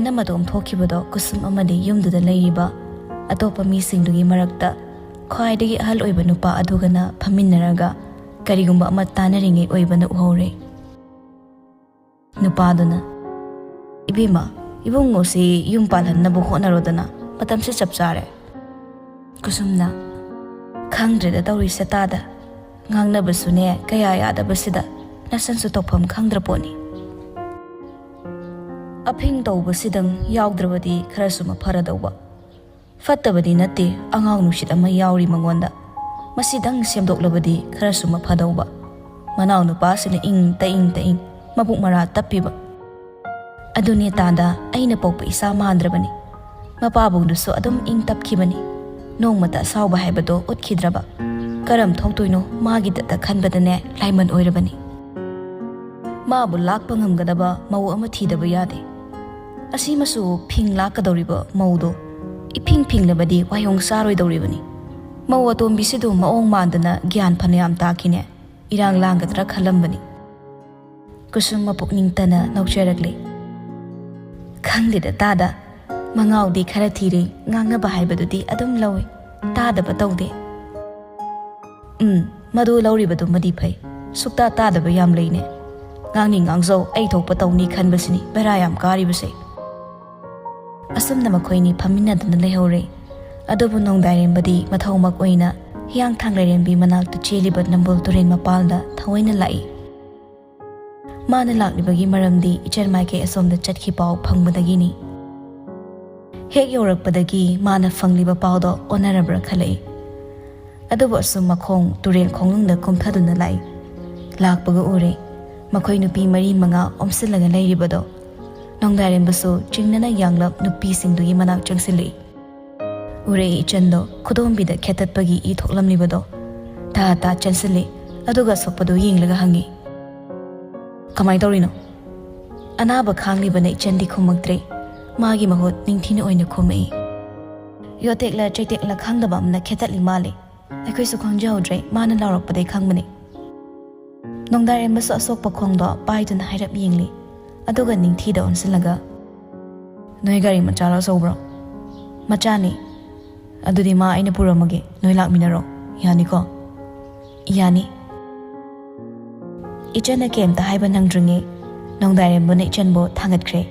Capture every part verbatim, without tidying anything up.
ꯅ ꯃꯇꯣꯝ ꯊꯣꯛꯈꯤꯕꯗꯣ ꯀꯨꯁꯨꯝ ꯑꯃꯗꯤ ꯌꯨꯝꯗꯨꯗ ꯂꯩꯔꯤꯕ ꯑꯇꯣꯞꯄ ꯃꯤꯁꯤꯡꯗꯨꯒꯤ ꯃꯔꯛꯇ ꯈ꯭ꯋꯥꯏꯗꯒꯤ ꯑꯍꯜ ꯑꯣꯏꯕ ꯅꯨꯄꯥ ꯑꯗꯨꯒꯅ ꯐꯝꯃꯤꯟꯅꯔꯒ ꯀꯔꯤꯒꯨꯝꯕ ꯑꯃ ꯇꯥꯟꯅꯔꯤꯉꯩ ꯑꯣꯏꯕꯅ ꯎꯍꯧꯔꯦ꯫ ꯅꯨꯄꯥꯗꯨꯅ, "ꯏꯕꯦꯝꯃ, ꯏꯕꯨꯡꯉꯣꯁꯤ ꯌꯨꯝ ꯄꯥꯜꯍꯟꯅꯕ ꯍꯣꯠꯅꯔꯣꯗꯅ, ꯃꯇꯝꯁꯤ ꯆꯞ ꯆꯥꯔꯦ꯫" ꯀꯨꯁꯨꯝꯅ, "ꯈꯪꯗ꯭ꯔꯦꯗ ꯇꯧꯔꯤꯁꯦ ꯇꯥꯗ, ꯉꯥꯡꯅꯕꯁꯨꯅꯦ ꯀꯌꯥ ꯌꯥꯗꯕꯁꯤꯗ ꯅꯁꯟꯁꯨ ꯇꯧꯐꯝ ꯈꯪꯗ꯭ꯔ ꯄꯣꯠꯅꯤ꯫ ꯑꯐꯤꯡ ꯇꯧꯕꯁꯤꯗꯪ ꯌꯥꯎꯗ꯭ꯔꯕꯗꯤ ꯈꯔꯁꯨ ꯃꯐꯔꯗꯧꯕ꯫ ꯐꯠꯇꯕꯗꯤ ꯅꯠꯇꯦ, ꯑꯉꯥꯡ ꯅꯨꯡꯁꯤꯠ ꯑꯃ ꯌꯥꯎꯔꯤ ꯃꯉꯣꯟꯗ꯫ ꯃꯁꯤꯗꯪ ꯁꯦꯝꯗꯣꯛꯂꯕꯗꯤ ꯈꯔꯁꯨ ꯃꯐꯗꯧꯕ꯫ ꯃꯅꯥꯎ ꯅꯨꯄꯥꯁꯤꯅ ꯏꯪ ꯇꯛꯏꯪ ꯇꯛꯏꯪ, ꯃꯕꯨꯛ ꯃꯔꯥ ꯇꯞꯄꯤꯕ꯫ ꯑꯗꯨꯅꯦ ꯇꯥꯗ, ꯑꯩꯅ ꯄꯣꯛꯄ ꯏꯆꯥ ꯃꯥꯟꯗ꯭ꯔꯕꯅꯤ꯫ ꯃꯄꯥꯕꯨꯡꯗꯨꯁꯨ ꯑꯗꯨꯝ ꯏꯪ ꯇꯞꯈꯤꯕꯅꯤ꯫ ꯅꯣꯡꯃꯇ ꯑꯁꯥꯎꯕ ꯍꯥꯏꯕꯗꯣ ꯎꯠꯈꯤꯗ꯭ꯔꯕ꯫ ꯀꯔꯝ ꯊꯣꯛꯇꯣꯏꯅꯣ ꯃꯥꯒꯤꯗꯇ ꯈꯟꯕꯗꯅꯦ ꯂꯥꯏꯃꯟ ꯑꯣꯏꯔꯕꯅꯤ꯫ ꯃꯥꯕꯨ ꯂꯥꯛꯄ ꯉꯝꯒꯗꯕ ꯃꯧ ꯑꯃ ꯊꯤꯗꯕ ꯌꯥꯗꯦ꯫ ꯑꯁꯤꯃꯁꯨ ꯐꯤꯡ ꯂꯥꯛꯀꯗꯧꯔꯤꯕ ꯃꯧꯗꯣ ꯏꯐꯤꯡ ꯐꯤꯡꯂꯕꯗꯤ ꯋꯥꯌꯣꯡ ꯆꯥꯔꯣꯏꯗꯧꯔꯤꯕꯅꯤ꯫ ꯃꯧ ꯑꯇꯣꯝꯕꯤꯁꯤꯗꯨ ꯃꯑꯣꯡ ꯃꯥꯟꯗꯅ ꯒ꯭ꯌꯥꯟ ꯐꯅꯌꯥꯝ ꯇꯥꯈꯤꯅꯦ꯫ ꯏꯔꯥꯡ ꯂꯥꯡꯒꯗ꯭ꯔꯥ ꯈꯜꯂꯝꯕꯅꯤ꯫" ꯀꯨꯁꯨꯝ ꯃꯄꯨꯛꯅꯤꯡ ꯇꯅ ꯅꯣꯛꯆꯔꯛꯂꯦ꯫ "ꯈꯪꯗꯦꯗ ꯇꯥꯗ, ꯃꯉꯥꯎꯗꯤ ꯈꯔ ꯊꯤꯔꯦ, ꯉꯥꯡꯅꯕ ꯍꯥꯏꯕꯗꯨꯗꯤ ꯑꯗꯨꯝ ꯂꯧꯏ, ꯇꯥꯗꯕ ꯇꯧꯗꯦ꯫" "ꯎꯝ, ꯃꯗꯨ ꯂꯧꯔꯤꯕꯗꯨꯃꯗꯤ ꯐꯩ꯫ ꯁꯨꯛꯇꯥ ꯇꯥꯗꯕ ꯌꯥꯝ ꯂꯩꯅꯦ꯫ ꯉꯥꯡꯅꯤ ꯉꯥꯡꯖꯧ, ꯑꯩ ꯊꯣꯛꯄ ꯇꯧꯅꯤ ꯈꯟꯕꯁꯤꯅꯤ ꯕꯦꯔꯥ ꯌꯥꯝ ꯀꯥꯔꯤꯕꯁꯦ꯫" ꯑꯁꯨꯝꯅ ꯃꯈꯣꯏꯅꯤ ꯐꯝꯃꯤꯟꯅꯗꯨꯅ ꯂꯩꯍꯧꯔꯦ꯫ ꯑꯗꯨꯕꯨ ꯅꯣꯡꯗꯥꯏꯔꯦꯝꯕꯗꯤ ꯃꯊꯧꯃꯛ ꯑꯣꯏꯅ ꯍꯤꯌꯥꯡꯊꯥꯡ ꯂꯥꯏꯔꯦꯝꯕꯤ ꯃꯅꯥꯛꯇ ꯆꯦꯜꯂꯤꯕ ꯅꯝꯕꯨꯜ ꯇꯨꯔꯦꯜ ꯃꯄꯥꯜꯗ ꯊꯑꯣꯏꯅ ꯂꯥꯛꯏ꯫ ꯃꯥꯅ ꯂꯥꯛꯂꯤꯕꯒꯤ ꯃꯔꯝꯗꯤ ꯏꯆꯟ ꯃꯥꯏꯀꯩ ꯑꯁꯣꯝꯗ ꯆꯠꯈꯤ ꯄꯥꯎ ꯐꯪꯕꯗꯒꯤꯅꯤ꯫ ꯍꯦꯛ ꯌꯧꯔꯛꯄꯗꯒꯤ ꯃꯥꯅ ꯐꯪꯂꯤꯕ ꯄꯥꯎꯗꯣ ꯑꯣꯟꯅꯔꯕ꯭ꯔꯥ ꯈꯜꯂꯛꯏ꯫ ꯑꯗꯨꯕꯨ ꯑꯁꯨꯝ ꯃꯈꯣꯡ ꯇꯨꯔꯦꯜ ꯈꯣꯡꯅꯨꯡꯗ ꯀꯨꯝꯊꯗꯨꯅ ꯂꯥꯛꯏ꯫ ꯂꯥꯛꯄꯒ ꯎꯔꯦ, ꯃꯈꯣꯏ ꯅꯨꯄꯤ ꯃꯔꯤ ꯃꯉꯥ ꯑꯣꯝꯁꯤꯜꯂꯒ ꯂꯩꯔꯤꯕꯗꯣ꯫ ꯅꯣꯡꯗꯥꯏꯔꯦꯝꯕꯁꯨ ꯆꯤꯡꯅꯅ ꯌꯥꯡꯂꯞ ꯅꯨꯄꯤꯁꯤꯡꯗꯨꯒꯤ ꯃꯅꯥꯛ ꯆꯪꯁꯤꯜꯂꯛꯏ꯫ ꯎꯔꯦ ꯏꯆꯟꯗꯣ ꯈꯨꯗꯣꯝꯕꯤꯗ ꯈꯦꯠꯇꯠꯄꯒꯤ ꯏ ꯊꯣꯛꯂꯝꯂꯤꯕꯗꯣ꯫ ꯇꯥ ꯇꯥ ꯆꯦꯟꯁꯤꯜꯂꯤ, ꯑꯗꯨꯒ ꯑꯁꯣꯛꯄꯗꯨ ꯌꯦꯡꯂꯒ ꯍꯪꯉꯤ, "ꯀꯃꯥꯏ ꯇꯧꯔꯤꯅꯣ?" ꯑꯅꯥꯕ ꯈꯥꯡꯂꯤꯕꯅ ꯏꯆꯟꯗꯤ ꯈꯨꯝꯃꯛꯇ꯭ꯔꯦ꯫ ꯃꯥꯒꯤ ꯃꯍꯨꯠ ꯅꯤꯡꯊꯤꯅ ꯑꯣꯏꯅ ꯈꯨꯝꯃꯛꯏ꯫ "ꯌꯣꯇꯦꯛꯂ ꯆꯩꯇꯦꯛꯂ ꯈꯪꯗꯕ ꯑꯃꯅ ꯈꯦꯠꯇꯠꯂꯤ ꯃꯥꯜꯂꯤ꯫ ꯑꯩꯈꯣꯏꯁꯨ ꯈꯪꯖꯍꯧꯗ꯭ꯔꯦ, ꯃꯥꯅ ꯂꯥꯎꯔꯛꯄꯗꯩ ꯈꯪꯕꯅꯤ꯫" ꯅꯣꯡꯗꯥꯏꯔꯦꯝꯕꯁꯨ ꯑꯁꯣꯛꯄ ꯈꯣꯡꯗꯣ ꯄꯥꯏꯗꯨꯅ ꯍꯥꯏꯔꯞ ꯌꯦꯡꯂꯤ, ꯑꯗꯨꯒ ꯅꯤꯡꯊꯤꯗ ꯑꯣꯟꯁꯤꯜꯂꯒ, "ꯅꯣꯏ ꯒꯥꯔꯤ ꯃꯆꯥꯔꯣ ꯑꯆꯧꯕ꯭ꯔꯣ?" "ꯃꯆꯥꯅꯤ꯫" "ꯑꯗꯨꯗꯤ ꯃꯥ ꯑꯩꯅ ꯄꯨꯔꯝꯃꯒꯦ, ꯅꯣꯏ ꯂꯥꯛꯃꯤꯟꯅꯔꯣ, ꯌꯥꯅꯤꯀꯣ?" "ꯌꯥꯅꯤ꯫" ꯏꯆꯟꯅ ꯀꯩꯝꯇ ꯍꯥꯏꯕ ꯅꯪꯗ꯭ꯔꯤꯉꯩ ꯅꯣꯡꯗꯥꯏꯔꯦꯝꯕꯅ ꯏꯆꯟꯕꯨ ꯊꯥꯡꯒꯠꯈ꯭ꯔꯦ꯫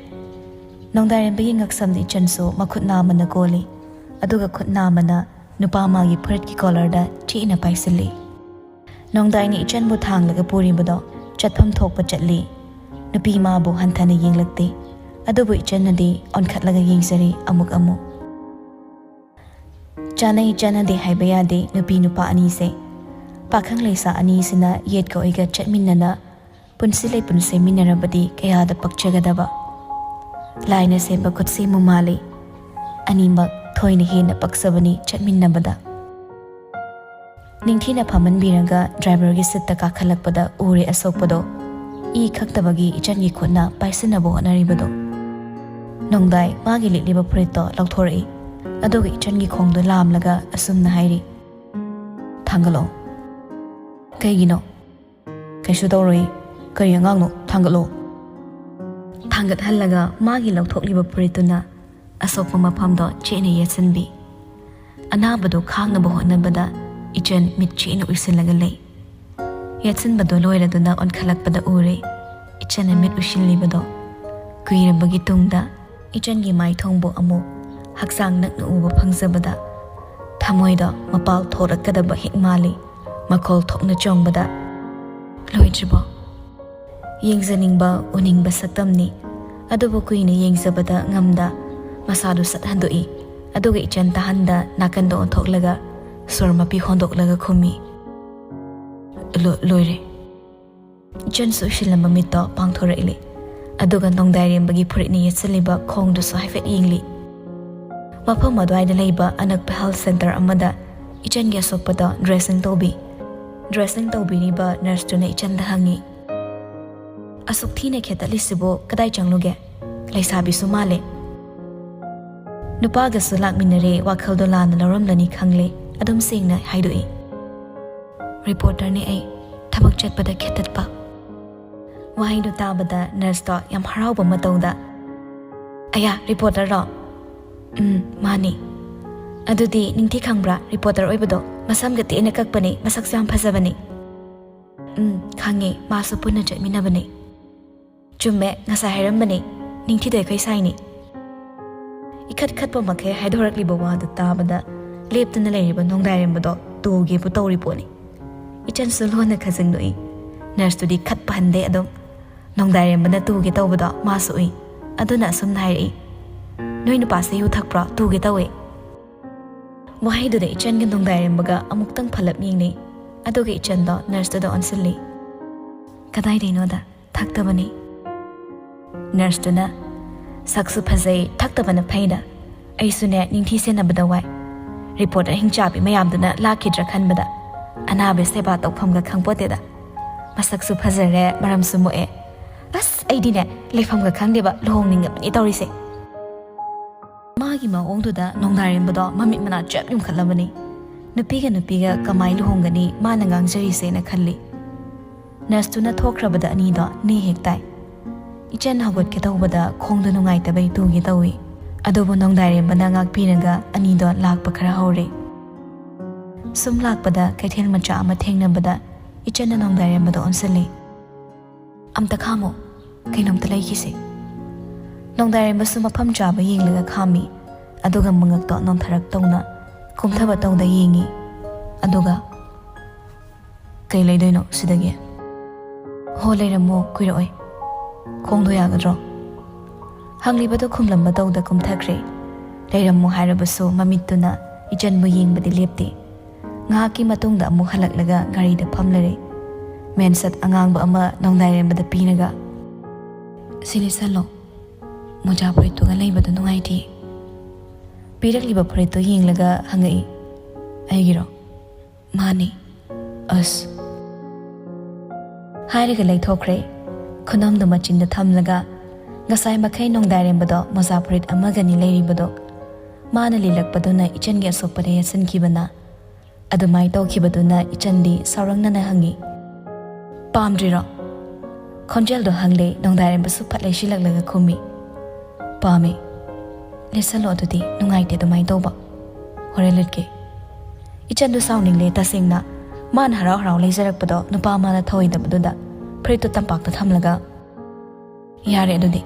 ꯅꯣꯡꯗꯥꯏꯔꯦꯝꯕꯒꯤ ꯉꯛꯁꯝꯗ ꯏꯆꯟꯁꯨ ꯃꯈꯨꯠ ꯅꯥꯝꯃꯅ ꯀꯣꯜꯂꯤ, ꯑꯗꯨꯒ ꯈꯨꯠ ꯅꯥꯝꯃꯅ ꯅꯨꯄꯥ ꯑꯃꯒꯤ ꯐꯨꯔꯤꯠꯀꯤ ꯀꯣꯂꯔꯗ ꯆꯦꯠꯅ ꯄꯥꯏꯁꯤꯜꯂꯤ꯫ ꯅꯣꯡꯗꯥꯏꯅ ꯏꯆꯟꯕꯨ ꯊꯥꯡꯂꯒ ꯄꯨꯔꯤꯕꯗꯣ ꯆꯠꯐꯝ ꯊꯣꯛꯄ ꯆꯠꯂꯤ꯫ ꯅꯨꯄꯤ ꯃꯥꯕꯨ ꯍꯟꯊꯅ ꯌꯦꯡꯂꯛꯇꯦ, ꯑꯗꯨꯕꯨ ꯏꯆꯟꯅꯗꯤ ꯑꯣꯟꯈꯠꯂꯒ ꯌꯦꯡꯖꯔꯤ ꯑꯃꯨꯛ ꯑꯃꯨꯛ꯫ ꯆꯥꯅꯩ ꯆꯥꯅꯗꯦ ꯍꯥꯏꯕ ꯌꯥꯗꯦ ꯅꯨꯄꯤ ꯅꯨꯄꯥ ꯑꯅꯤꯁꯦ꯫ ꯄꯥꯈꯪ ꯂꯩꯁꯥ ꯑꯅꯤꯁꯤꯅ ꯌꯦꯠꯀ ꯑꯣꯏꯒ ꯆꯠꯃꯤꯟꯅꯅ ꯄꯨꯟꯁꯤ ꯂꯩꯄꯨꯟ ꯁꯦꯝꯃꯤꯟꯅꯔꯕꯗꯤ ꯀꯌꯥꯗ ꯄꯛꯆꯒꯗꯕ꯫ ꯂꯥꯏꯅ ꯁꯦꯝꯕ ꯈꯨꯠꯁꯦꯝꯃꯨ ꯃꯥꯜꯂꯤ꯫ ꯑꯅꯤꯃꯛ ꯊꯣꯏꯅ ꯍꯦꯟꯅ ꯄꯛꯆꯕꯅꯤ ꯆꯠꯃꯤꯟꯅꯕꯗ꯫ ꯅꯤꯡꯊꯤꯅ ꯐꯝꯍꯟꯕꯤꯔꯒ ꯗ꯭ꯔꯥꯏꯚꯔꯒꯤ ꯁꯤꯠꯇ ꯀꯥꯈꯠꯂꯛꯄꯗ ꯎꯔꯦ ꯑꯁꯣꯛꯄꯗꯣ꯫ ꯏ ꯈꯛꯇꯕꯒꯤ ꯏꯆꯟꯒꯤ ꯈꯨꯠꯅ ꯄꯥꯏꯁꯤꯟꯅꯕ ꯍꯣꯠꯅꯔꯤꯕꯗꯣ꯫ ꯅꯣꯡꯗꯥꯏ ꯃꯥꯒꯤ ꯂꯤꯠꯂꯤꯕ ꯐꯨꯔꯤꯠꯇꯣ ꯂꯧꯊꯣꯔꯛꯏ꯫ ꯑꯗꯨꯒ ꯏꯆꯟꯒꯤ ꯈꯣꯡꯗꯣ ꯂꯥꯝꯂꯒ ꯑꯁꯨꯝꯅ ꯍꯥꯏꯔꯤ, "ꯊꯥꯡꯒꯠꯂꯛꯑꯣ꯫" "ꯀꯩꯒꯤꯅꯣ?" "ꯀꯩꯁꯨ ꯇꯧꯔꯣꯏ꯫ ꯀꯔꯤ ꯑꯉꯥꯡꯅꯣ? ꯊꯥꯡꯒꯠꯂꯣ꯫" ꯊꯥꯡꯒꯠꯍꯜꯂꯒ ꯃꯥꯒꯤ ꯂꯧꯊꯣꯛꯂꯤꯕ ꯐꯨꯔꯤꯠꯇꯨꯅ ꯑꯁꯣꯛꯄ ꯃꯐꯝꯗꯣ ꯆꯦꯠꯅ ꯌꯦꯠꯁꯤꯟꯕꯤ꯫ ꯑꯅꯥꯕꯗꯨ ꯈꯥꯡꯅꯕ ꯍꯣꯠꯅꯕꯗ ꯏꯆꯟ ꯃꯤꯠ ꯆꯦꯠꯅ ꯎꯏꯁꯤꯜꯂꯒ ꯂꯩ꯫ ꯌꯦꯠꯁꯤꯟꯕꯗꯨ ꯂꯣꯏꯔꯗꯨꯅ ꯑꯣꯟꯈꯠꯂꯛꯄꯗ ꯎꯔꯦ ꯏꯆꯟꯅ ꯃꯤꯠ ꯎꯏꯁꯤꯜꯂꯤꯕꯗꯣ꯫ ꯀꯨꯏꯔꯕꯒꯤ ꯇꯨꯡꯗ ꯏꯆꯟꯒꯤ ꯃꯥꯏꯊꯣꯡꯕꯨ ꯑꯃꯨꯛ ꯍꯛꯆꯥꯡ ꯅꯛꯅ ꯎꯕ ꯐꯪꯖꯕꯗ ꯊꯃꯣꯏꯗ ꯃꯄꯥꯜ ꯊꯣꯛꯂꯛꯀꯗꯕ ꯍꯦꯛ ꯃꯥꯜꯂꯤ꯫ ꯃꯈꯣꯜ ꯊꯣꯛꯅ ꯆꯣꯡꯕꯗ, "ꯂꯣꯏꯗ꯭ꯔꯤꯕꯣ?" ꯌꯦꯡꯖꯅꯤꯡꯕ, ꯎꯅꯤꯡꯕ ꯁꯛꯇꯝꯅꯤ꯫ ꯑꯗꯨꯕꯨ ꯀꯨꯏꯅ ꯌꯦꯡꯖꯕꯗ ꯉꯝꯗ ꯃꯁꯥꯗꯨ ꯁꯠ ꯍꯟꯗꯣꯛꯏ꯫ ꯑꯗꯨꯒ ꯏꯆꯟ ꯇꯥꯍꯟꯗ ꯅꯥꯀꯟꯗ ꯑꯣꯟꯊꯣꯛꯂꯒ ꯁꯣꯔ ꯃꯄꯤ ꯍꯣꯟꯗꯣꯛꯂꯒ ꯈꯨꯝꯃꯤ, "ꯂꯣ-, ꯂꯣꯏꯔꯦ꯫" ꯏꯆꯟꯁꯨ ꯎꯏꯁꯤꯜꯂꯝꯕ ꯃꯤꯠꯇꯣ ꯄꯥꯡꯊꯣꯔꯛꯂꯤ꯫ ꯑꯗꯨꯒ ꯅꯣꯡꯗꯥꯏꯔꯦꯝꯕꯒꯤ ꯐꯨꯔꯤꯠꯅ ꯌꯦꯠꯁꯤꯜꯂꯤꯕ ꯈꯣꯡꯗꯨꯁꯨ ꯍꯥꯏꯐꯦꯠ ꯌꯦꯡꯂꯤ꯫ ꯃꯐꯝ ꯑꯗꯨꯋꯥꯏꯗ ꯂꯩꯕ ꯑꯅꯛꯄ health centre ꯑꯃꯗ ꯏꯆꯟꯒꯤ ꯑꯁꯣꯛꯄꯗꯣ dressing ꯇꯧꯕꯤ꯫ Dressing ꯇꯧꯕꯤꯔꯤꯕ nurseꯇꯨꯅ ꯏꯆꯟꯗ ꯍꯪꯉꯤ, "ꯑꯁꯨꯛ ꯊꯤꯅ ꯈꯦꯠꯇꯠꯂꯤꯁꯤꯕꯨ ꯀꯗꯥꯏ ꯆꯪꯂꯨꯒꯦ? ꯂꯩꯁꯥꯕꯤꯁꯨ ꯃꯥꯜꯂꯦ꯫" "ꯅꯨꯄꯥꯒꯁꯨ ꯂꯥꯛꯃꯤꯟꯅꯔꯦ, ꯋꯥꯈꯜꯗꯣ ꯂꯥꯟꯅ ꯂꯧꯔꯝꯂꯅꯤ ꯈꯪꯂꯦ, ꯑꯗꯨꯝ ꯁꯦꯡꯅ ꯍꯥꯏꯗꯣꯛꯏ꯫" "Reporterꯅꯦ ꯑꯩ, ꯊꯕꯛ ꯆꯠꯄꯗ ꯈꯦꯠꯇꯠꯄ꯫" ꯋꯥꯍꯩꯗꯨ ꯇꯥꯕꯗ nurseꯇꯣ ꯌꯥꯝ ꯍꯔꯥꯎꯕ ꯃꯇꯧꯗ, ꯑꯌꯥ, ꯔꯤꯄꯣꯔꯇꯔꯔꯣ? ꯎꯝ, ꯃꯥꯅꯤ꯫ ꯑꯗꯨꯗꯤ ꯅꯤꯡꯊꯤ ꯈꯪꯕ꯭ꯔꯥ, ꯔꯤꯄꯣꯔꯇꯔ ꯑꯣꯏꯕꯗꯣ? ꯃꯁꯝꯒ ꯇꯦꯟꯅ ꯀꯛꯄꯅꯤ, ꯃꯁꯛꯁꯨ ꯌꯥꯝ ꯐꯖꯕꯅꯤ꯫ ꯎꯝ, ꯈꯪꯉꯦ, ꯃꯥꯁꯨ ꯄꯨꯟꯅ ꯆꯠꯃꯤꯟꯅꯕꯅꯤ꯫ ꯆꯨꯝꯃꯦ, ꯉꯁꯥꯏ ꯍꯥꯏꯔꯝꯕꯅꯤ, ꯅꯤꯡꯊꯤꯗꯣ ꯑꯩꯈꯣꯏ ꯁꯥꯏꯅꯤ꯫ ꯏꯈꯠ ꯈꯠꯄ ꯃꯈꯩ ꯍꯥꯏꯗꯣꯔꯛꯂꯤꯕ ꯋꯥꯗꯨ ꯇꯥꯕꯗ ꯂꯦꯞꯇꯅ ꯂꯩꯔꯤꯕ ꯅꯣꯡꯗꯥꯏꯔꯦꯝꯕꯗꯣ ꯇꯨꯒꯦꯕꯨ ꯇꯧꯔꯤ ꯄꯣꯠꯅꯤ꯫ ꯏꯆꯟꯁꯨ ꯂꯣꯟꯅ ꯈꯖꯤꯡ ꯅꯣꯛꯏ꯫ ꯅꯔꯁꯇꯨꯗꯤ ꯈꯠꯄ ꯍꯟꯗꯦ ꯑꯗꯨꯝ꯫ ꯅꯣꯡꯗꯥꯏꯔꯦꯝꯕꯅ ꯇꯨꯒꯦ ꯇꯧꯕꯗꯣ ꯃꯥꯁꯨ ꯎꯏ꯫ ꯑꯗꯨꯅ ꯑꯁꯨꯝꯅ ꯍꯥꯏꯔꯛꯏ, "ꯅꯣꯏ ꯅꯨꯄꯥꯁꯦ ꯌꯨ ꯊꯛꯄ꯭ꯔꯣ? ꯇꯨꯒꯦ ꯇꯧꯋꯦ"꯫ ꯋꯥꯍꯩꯗꯨꯗ ꯏꯆꯟꯒ ꯅꯣꯡꯗꯥꯏꯔꯦꯝꯕꯒ ꯑꯃꯨꯛꯇꯪ ꯐꯜꯂꯞ ꯌꯦꯡꯅꯩ꯫ ꯑꯗꯨꯒ ꯏꯆꯟꯗꯣ ꯅꯔꯁꯇꯨꯗ ꯑꯣꯟꯁꯤꯜꯂꯤ꯫ "ꯀꯗꯥꯏꯗꯩꯅꯣꯗ, ꯊꯛꯇꯕꯅꯤ"꯫ ꯅꯔꯁꯇꯨꯅ, "ꯁꯛꯁꯨ ꯐꯖꯩ, ꯊꯛꯇꯕꯅ ꯐꯩꯗ꯫ ꯑꯩꯁꯨꯅꯦ, ꯅꯤꯡꯊꯤ ꯁꯦꯟꯅꯕꯗ ꯋꯥꯏ꯫ ꯔꯤꯄꯣꯔꯇꯔ ꯍꯤꯡꯆꯥꯕꯤ ꯃꯌꯥꯝꯗꯨꯅ ꯂꯥꯛꯈꯤꯗ꯭ꯔꯥ ꯈꯟꯕꯗ꯫ ꯑꯅꯥꯕ ꯁꯦꯕꯥ ꯇꯧꯐꯝꯒ ꯈꯪꯄꯣꯠꯇꯦꯗ꯫ ꯃꯁꯛꯁꯨ ꯐꯖꯔꯦ, ꯃꯔꯝꯁꯨ ꯃꯣꯛꯑꯦ꯫ ꯑꯁ, ꯑꯩꯗꯤꯅꯦ, ꯂꯩꯐꯝꯒ ꯈꯪꯗꯦꯕ, ꯂꯨꯍꯣꯡꯅꯤꯡꯉꯕꯅꯤ ꯇꯧꯔꯤꯁꯦ"꯫ ꯃꯥꯒꯤ ꯃꯑꯣꯡꯗꯨꯗ ꯅꯣꯡꯗꯥꯏꯔꯦꯝꯕꯗꯣ ꯃꯃꯤꯠ ꯃꯅꯥ ꯆꯦꯞ ꯌꯨꯝꯈꯠꯂꯕꯅꯤ꯫ ꯅꯨꯄꯤꯒ ꯅꯨꯄꯤꯒ ꯀꯃꯥꯏ ꯂꯨꯍꯣꯡꯒꯅꯤ ꯃꯥꯅ ꯉꯥꯡꯖꯔꯤꯁꯦꯅ ꯈꯜꯂꯤ꯫ ꯅꯔꯁꯇꯨꯅ ꯊꯣꯛꯈ꯭ꯔꯕꯗ ꯑꯅꯤꯗꯣ ꯅꯦ ꯍꯦꯛ ꯇꯥꯏ꯫ ꯏꯆꯟ ꯍꯧꯒꯠꯀꯦ ꯇꯧꯕꯗ ꯈꯣꯡꯗꯣ ꯅꯨꯡꯉꯥꯏꯇꯕꯩ ꯇꯨꯒꯦ ꯇꯧꯏ꯫ ꯑꯗꯨꯕꯨ ꯅꯣꯡꯗꯥꯏꯔꯦꯝꯕꯅ ꯉꯥꯛꯄꯤꯔꯒ ꯑꯅꯤꯗꯣ ꯂꯥꯛꯄ ꯈꯔ ꯍꯧꯔꯦ꯫ ꯁꯨꯝ ꯂꯥꯛꯄꯗ ꯀꯩꯊꯦꯜ ꯃꯆꯥ ꯑꯃ ꯊꯦꯡꯅꯕꯗ ꯏꯆꯟꯅ ꯅꯣꯡꯗꯥꯏꯔꯦꯝꯕꯗ ꯑꯣꯟꯁꯤꯜꯂꯤ꯫ "ꯑꯝꯇ ꯈꯥꯝꯃꯣ, ꯀꯩꯅꯣꯝꯇ ꯂꯩꯈꯤꯁꯦ"꯫ ꯅꯣꯡꯗꯥꯏꯔꯦꯝꯕꯁꯨ ꯃꯐꯝ ꯆꯥꯕ ꯌꯦꯡꯂꯒ ꯈꯥꯝꯃꯤ꯫ ꯑꯗꯨꯒ ꯃꯉꯛꯇꯣ ꯅꯣꯟꯊꯔꯛ ꯇꯧꯅ ꯀꯨꯝꯊꯕ ꯇꯧꯗ ꯌꯦꯡꯉꯤ꯫ ꯑꯗꯨꯒ, "ꯀꯩ ꯂꯩꯗꯣꯏꯅꯣ ꯁꯤꯗꯒꯤ?" "ꯍꯣ, ꯂꯩꯔꯝꯃꯣ, ꯀꯨꯏꯔꯛꯑꯣꯏ꯫ ꯈꯣꯡꯗꯣ ꯌꯥꯒꯗ꯭ꯔꯣ?" ꯍꯪꯂꯤꯕꯗꯣ ꯈꯨꯝꯂꯝꯕ ꯇꯧꯗ ꯀꯨꯝꯊꯈ꯭ꯔꯦ꯫ ꯂꯩꯔꯝꯃꯣ ꯍꯥꯏꯔꯕꯁꯨ ꯃꯃꯤꯠꯇꯨꯅ ꯏꯆꯟꯕꯨ ꯌꯦꯡꯕꯗꯤ ꯂꯦꯞꯇꯦ꯫ ꯉꯥꯏꯍꯥꯛꯀꯤ ꯃꯇꯨꯡꯗ ꯑꯃꯨꯛ ꯍꯜꯂꯛꯂꯒ ꯒꯥꯔꯤꯗ ꯐꯝꯂꯔꯦ꯫ ꯃꯦꯟꯁꯠ ꯑꯉꯥꯡꯕ ꯑꯃ ꯅꯣꯡꯗꯥꯏꯔꯦꯝꯕꯗ ꯄꯤꯔꯒ, "ꯁꯤ ꯂꯤꯠꯁꯜꯂꯣ"꯫ ꯃꯣꯖꯥ ꯐꯨꯔꯤꯠꯇꯨꯒ ꯂꯩꯕꯗꯨ ꯅꯨꯡꯉꯥꯏꯇꯦ꯫ ꯄꯤꯔꯛꯂꯤꯕ ꯐꯨꯔꯤꯠꯇꯨ ꯌꯦꯡꯂꯒ ꯍꯪꯉꯛꯏ, "ꯑꯩꯒꯤꯔꯣ?" "ꯃꯥꯅꯤ"꯫ "ꯑꯁ"꯫ ꯍꯥꯏꯔꯒ ꯂꯩꯊꯣꯛꯈ꯭ꯔꯦ꯫ ꯈꯨꯅꯝꯗꯨ ꯃꯆꯤꯟꯗ ꯊꯝꯂꯒ, ꯉꯁꯥꯏ ꯃꯈꯩ ꯅꯣꯡꯗꯥꯏꯔꯦꯝꯕꯗꯣ ꯃꯣꯖꯥ ꯐꯨꯔꯤꯠ ꯑꯃꯒꯅꯤ ꯂꯩꯔꯤꯕꯗꯣ꯫ ꯃꯥꯅ ꯂꯤꯜꯂꯛꯄꯗꯨꯅ ꯏꯆꯟꯒꯤ ꯑꯁꯣꯛꯄꯗ ꯌꯦꯠꯁꯤꯟꯈꯤꯕꯅ꯫ ꯑꯗꯨꯃꯥꯏ ꯇꯧꯈꯤꯕꯗꯨꯅ ꯏꯆꯟꯗꯤ ꯁꯥꯎꯔꯪꯅꯅ ꯍꯪꯉꯤ, "ꯄꯥꯝꯗ꯭ꯔꯤꯔꯣ?" ꯈꯣꯟꯖꯦꯜꯗꯣ ꯍꯪꯂꯦ, ꯅꯣꯡꯗꯥꯏꯔꯦꯝꯕꯁꯨ ꯐꯠ ꯂꯩꯁꯤꯜꯂꯛꯂꯒ ꯈꯨꯝꯃꯤ, ꯄꯥꯝꯃꯦ꯫ ꯂꯤꯠꯁꯜꯂꯣ ꯑꯗꯨꯗꯤ, ꯅꯨꯡꯉꯥꯏꯇꯦ ꯑꯗꯨꯃꯥꯏꯅ ꯇꯧꯕ꯫ ꯍꯣꯔꯦꯟ ꯂꯤꯠꯀꯦ꯫ ꯏꯆꯟꯗꯨ ꯁꯥꯎꯅꯤꯡꯂꯦ ꯇꯁꯦꯡꯅ꯫ ꯃꯥꯅ ꯍꯔꯥꯎ ꯍꯔꯥꯎ ꯂꯩꯖꯔꯛꯄꯗꯣ ꯅꯨꯄꯥ ꯃꯥꯅ ꯊꯧꯑꯣꯏꯗꯕꯗꯨꯗ ꯐꯨꯔꯤꯠꯇꯨ ꯇꯝꯄꯥꯛꯇ ꯊꯝꯂꯒ, "ꯌꯥꯔꯦ ꯑꯗꯨꯗꯤ꯫"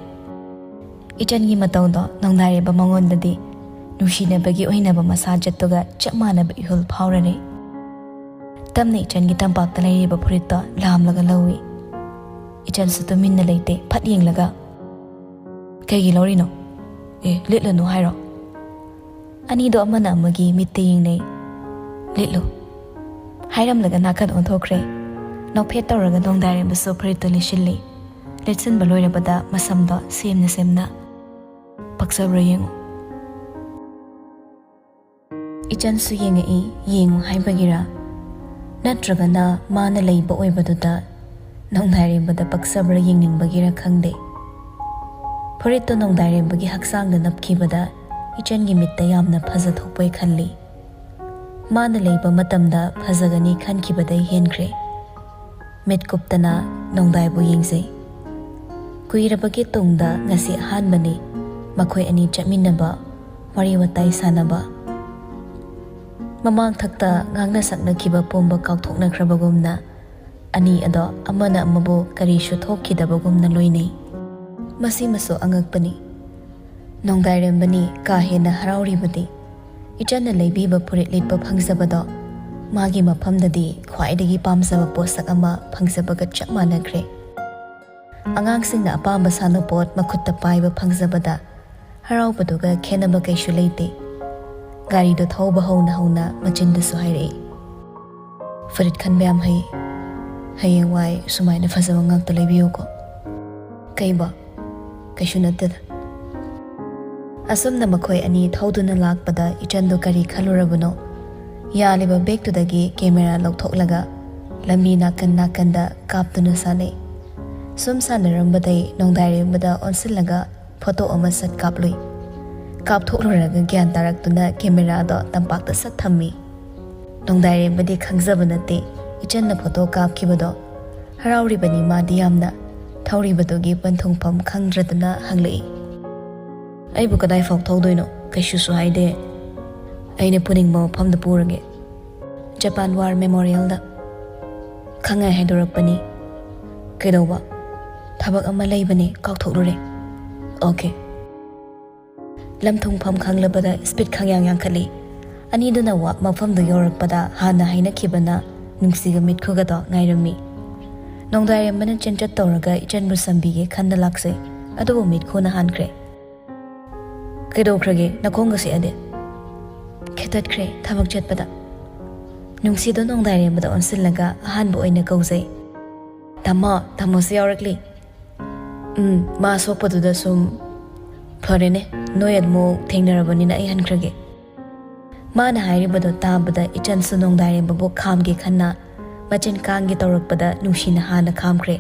ꯏꯆꯟꯒꯤ ꯃꯇꯧꯗꯣ ꯅꯣꯡꯗꯥꯏꯔꯦꯝꯕ ꯃꯉꯣꯟꯗꯗꯤ ꯅꯨꯡꯁꯤꯅꯕꯒꯤ ꯑꯣꯏꯅꯕ ꯃꯁꯥꯖꯠꯇꯨꯒ ꯆꯞ ꯃꯥꯟꯅꯕ ꯏꯍꯨꯜ ꯐꯥꯎꯔꯔꯦ꯫ ꯇꯞꯅ ꯏꯆꯟꯒꯤ ꯇꯝꯄꯥꯛꯇ ꯂꯩꯔꯤꯕ ꯐꯨꯔꯤꯠꯇꯣ ꯂꯥꯝꯂꯒ ꯂꯧꯏ꯫ ꯏꯆꯟꯁꯨ ꯇꯨꯃꯤꯟꯅ ꯂꯩꯇꯦ, ꯐꯠ ꯌꯦꯡꯂꯒ, "ꯀꯩꯒꯤ ꯂꯧꯔꯤꯅꯣ? ꯑꯦ, ꯂꯤꯠꯂꯅꯨ ꯍꯥꯏꯔꯣ?" ꯑꯅꯤꯗꯣ ꯑꯃꯅ ꯑꯃꯒꯤ ꯃꯤꯠꯇ ꯌꯦꯡꯅꯩ꯫ "ꯂꯤꯠꯂꯨ" ꯍꯥꯏꯔꯝꯂꯒ ꯅꯥꯀꯟ ꯑꯣꯟꯊꯣꯛꯈ꯭ꯔꯦ꯫ ꯅꯣꯛꯐꯦꯠ ꯇꯧꯔꯒ ꯅꯣꯡꯗꯥꯏꯔꯦꯝꯕꯁꯨ ꯐꯨꯔꯤꯠꯇꯨ ꯂꯤꯠꯁꯤꯜꯂꯤ꯫ ꯂꯤꯠꯁꯤꯟꯕ ꯂꯣꯏꯔꯕꯗ ꯃꯁꯝꯗꯣ ꯁꯦꯝꯅ ꯁꯦꯝꯅ, "ꯄꯛꯆꯕ꯭ꯔꯥ ꯌꯦꯡꯉꯨ꯫" ꯏꯆꯟꯁꯨ ꯌꯦꯡꯉꯛꯏ, ꯌꯦꯡꯉꯨ ꯍꯥꯏꯕꯒꯤꯔ ꯅꯠꯇ꯭ꯔꯒꯅ ꯃꯥꯅ ꯂꯩꯕ ꯑꯣꯏꯕꯗꯨꯗ ꯅꯣꯡꯗꯥꯏꯔꯦꯝꯕꯗ ꯄꯛꯆꯕ꯭ꯔꯥ ꯌꯦꯡꯅꯤꯡꯕꯒꯤꯔ ꯈꯪꯗꯦ꯫ ꯐꯨꯔꯤꯠꯇꯣ ꯅꯣꯡꯗꯥꯏꯔꯦꯝꯕꯒꯤ ꯍꯛꯆꯥꯡꯗ ꯅꯞꯈꯤꯕꯗ ꯏꯆꯟꯒꯤ ꯃꯤꯠꯇ ꯌꯥꯝꯅ ꯐꯖꯊꯣꯛꯄꯣꯏ ꯈꯜꯂꯤ꯫ ꯃꯥꯅ ꯂꯩꯕ ꯃꯇꯝꯗ ꯐꯖꯒꯅꯤ ꯈꯟꯈꯤꯕꯗꯩ ꯍꯦꯟꯈ꯭ꯔꯦ꯫ ꯃꯤꯠ ꯀꯨꯞꯇꯅ ꯅꯣꯡꯗꯥꯏꯕꯨ ꯌꯦꯡꯖꯩ꯫ ꯀꯨꯏꯔꯕꯒꯤ ꯇꯨꯡꯗ ꯉꯁꯤ ꯑꯍꯥꯟꯕꯅꯤ ꯃꯈꯣꯏ ꯑꯅꯤ ꯆꯠꯃꯤꯟꯅꯕ, ꯋꯥꯔꯤ ꯋꯥꯇꯥꯏ ꯁꯥꯟꯅꯕ꯫ ꯃꯃꯥꯡꯊꯛꯇ ꯉꯥꯡꯅ ꯁꯛꯅꯈꯤꯕ ꯄꯨꯝꯕ ꯀꯥꯎꯊꯣꯛꯅꯈ꯭ꯔꯕꯒꯨꯝꯅ ꯑꯅꯤ ꯑꯗꯣ ꯑꯃꯅ ꯑꯃꯕꯨ ꯀꯔꯤꯁꯨ ꯊꯣꯛꯈꯤꯗꯕꯒꯨꯝꯅ ꯂꯣꯏꯅꯩ꯫ ꯃꯁꯤꯃꯁꯨ ꯑꯉꯛꯄꯅꯤ꯫ ꯅꯣꯡꯗꯥꯏꯔꯦꯝꯕꯅꯤ ꯀꯥ ꯍꯦꯟꯅ ꯍꯔꯥꯎꯔꯤꯕꯗꯤ ꯏꯆꯟꯅ ꯂꯩꯕꯤꯕ ꯐꯨꯔꯤꯠ ꯂꯤꯠꯄ ꯐꯪꯖꯕꯗꯣ ꯃꯥꯒꯤ ꯃꯐꯝꯗꯗꯤ ꯈ꯭ꯋꯥꯏꯗꯒꯤ ꯄꯥꯝꯖꯕ ꯄꯣꯠꯁꯛ ꯑꯃ ꯐꯪꯖꯕꯒ ꯆꯞ ꯃꯥꯟꯅꯈ꯭ꯔꯦ꯫ ꯑꯉꯥꯡꯁꯤꯡꯅ ꯑꯄꯥꯝꯕ ꯁꯥꯟꯅꯄꯣꯠ ꯃꯈꯨꯠꯇ ꯄꯥꯏꯕ ꯐꯪꯖꯕꯗ ꯍꯔꯥꯎꯕꯗꯨꯒ ꯈꯦꯟꯅꯕ ꯀꯩꯁꯨ ꯂꯩꯇꯦ꯫ ꯒꯥꯔꯤꯗꯣ ꯊꯧꯕ ꯍꯧꯅ ꯍꯧꯅ ꯃꯆꯤꯟꯗꯁꯨ ꯍꯥꯏꯔꯛꯏ, "ꯐꯨꯔꯤꯠ ꯈꯟꯕ ꯌꯥꯝ ꯍꯩ꯫ ꯍꯌꯦꯡꯋꯥꯏ ꯁꯨꯃꯥꯏꯅ ꯐꯖꯕ ꯉꯥꯛꯇ ꯂꯩꯕꯤꯌꯨꯀꯣ꯫" "ꯀꯩꯕꯣ?" "ꯀꯩꯁꯨ ꯅꯠꯇꯦꯗ꯫" ꯑꯁꯨꯝꯅ ꯃꯈꯣꯏ ꯑꯅꯤ ꯊꯧꯗꯨꯅ ꯂꯥꯛꯄꯗ ꯏꯆꯟꯗꯨ ꯀꯔꯤ ꯈꯜꯂꯨꯔꯕꯅꯣ? ꯌꯥꯜꯂꯤꯕ ꯕꯦꯒꯇꯨꯗꯒꯤ ꯀꯦꯃꯦꯔꯥ ꯂꯧꯊꯣꯛꯂꯒ ꯂꯝꯕꯤ ꯅꯥꯀꯟ ꯅꯥꯀꯟꯗ ꯀꯥꯞꯇꯨꯅ ꯁꯥꯟꯅꯩ꯫ ꯁꯨꯝ ꯁꯥꯟꯅꯔꯝꯕꯗꯩ ꯅꯣꯡꯗꯥꯏꯔꯦꯝꯕꯗ ꯑꯣꯟꯁꯤꯜꯂꯒ ꯐꯣꯇꯣ ꯑꯃ ꯁꯠ ꯀꯥꯞꯂꯨꯏ꯫ ꯀꯥꯞꯊꯣꯛꯂꯨꯔꯒ ꯒ꯭ꯌꯥꯟ ꯇꯥꯔꯛꯇꯨꯅ ꯀꯦꯃꯦꯔꯥꯗꯣ ꯇꯝꯄꯥꯛꯇ ꯁꯠ ꯊꯝꯃꯤ꯫ ꯅꯣꯡꯗꯥꯏꯔꯦꯝꯕꯗꯤ ꯈꯪꯖꯕ ꯅꯠꯇꯦ ꯏꯆꯟꯅ ꯐꯣꯇꯣ ꯀꯥꯞꯈꯤꯕꯗꯣ꯫ ꯍꯔꯥꯎꯔꯤꯕꯅꯤ ꯃꯥꯗꯤ ꯌꯥꯝꯅ꯫ ꯊꯧꯔꯤꯕꯗꯨꯒꯤ ꯄꯟꯊꯨꯡꯐꯝ ꯈꯪꯗ꯭ꯔꯗꯨꯅ ꯍꯪꯂꯛꯏ, ꯑꯩꯕꯨ ꯀꯗꯥꯏ ꯐꯥꯎ ꯊꯧꯗꯣꯏꯅꯣ? ꯀꯩꯁꯨꯁꯨ ꯍꯥꯏꯗꯦ꯫ ꯑꯩꯅ ꯄꯨꯅꯤꯡꯕ ꯃꯐꯝꯗ ꯄꯨꯔꯒꯦ꯫ Japan war ꯃꯦꯃꯣꯔꯤꯌꯦꯜꯗ꯫ ꯈꯪꯉꯦ ꯍꯥꯏꯗꯣꯔꯛꯄꯅꯤ꯫ ꯀꯩꯗꯧꯕ? ꯊꯕꯛ ꯑꯃ ꯂꯩꯕꯅꯦ, ꯀꯥꯎꯊꯣꯛꯂꯨꯔꯦ꯫ ꯑꯣꯀꯦ꯫ ꯂꯝ ꯊꯨꯡꯐꯝ ꯈꯪꯂꯕꯗ ꯁ꯭ꯄꯤꯗ ꯈꯪꯌꯥꯡ ꯌꯥꯡꯈꯠꯂꯤ꯫ ꯑꯅꯤꯗꯨꯅ ꯋꯥ ꯃꯐꯝꯗꯨ ꯌꯧꯔꯛꯄꯗ ꯍꯥꯟꯅ ꯍꯥꯏꯅꯈꯤꯕꯅ ꯅꯨꯡꯁꯤꯒ ꯃꯤꯠꯈꯨꯒꯗꯣ ꯉꯥꯏꯔꯝꯃꯤ꯫ ꯅꯣꯡꯗꯥꯏꯔꯦꯝꯕꯅ ꯆꯦꯟꯆꯠ ꯇꯧꯔꯒ ꯏꯆꯟꯕꯨ ꯁꯝꯕꯤꯒꯦ ꯈꯟꯅ ꯂꯥꯛꯆꯩ, ꯑꯗꯨꯕꯨ ꯃꯤꯠꯈꯨꯅ ꯍꯥꯟꯈ꯭ꯔꯦ꯫ "ꯀꯩꯗꯧꯈ꯭ꯔꯒꯦ? ꯅꯈꯣꯡꯒ ꯁꯦꯛꯑꯗꯤ?" "ꯈꯦꯠꯇꯠꯈ꯭ꯔꯦ ꯊꯕꯛ ꯆꯠꯄꯗ꯫" ꯅꯨꯡꯁꯤꯗꯣ ꯅꯣꯡꯗꯥꯏꯔꯦꯝꯕꯗ ꯑꯣꯟꯁꯤꯜꯂꯒ ꯑꯍꯥꯟꯕ ꯑꯣꯏꯅ ꯀꯧꯖꯩ꯫ "ꯇꯥꯃꯣ, ꯇꯥꯃꯣꯁꯨ ꯌꯥꯎꯔꯛꯂꯤ?" "ꯎꯝ, ꯃꯥ ꯁꯣꯛꯄꯗꯨꯗ ꯁꯨꯝ ꯐꯔꯦꯅꯦ, ꯅꯣꯏ ꯑꯃꯨꯛ ꯊꯦꯡꯅꯔꯕꯅꯤꯅ ꯑꯩ ꯍꯟꯈ꯭ꯔꯒꯦ꯫" ꯃꯥꯅ ꯍꯥꯏꯔꯤꯕꯗꯣ ꯇꯥꯕꯗ ꯏꯆꯟꯁꯨ ꯅꯣꯡꯗꯥꯏꯔꯦꯝꯕꯕꯨ ꯈꯥꯝꯒꯦ ꯈꯟꯅ ꯃꯆꯤꯟ ꯀꯥꯡꯒꯦ ꯇꯧꯔꯛꯄꯗ ꯅꯨꯡꯁꯤꯅ ꯍꯥꯟꯅ ꯈꯥꯝꯈ꯭ꯔꯦ꯫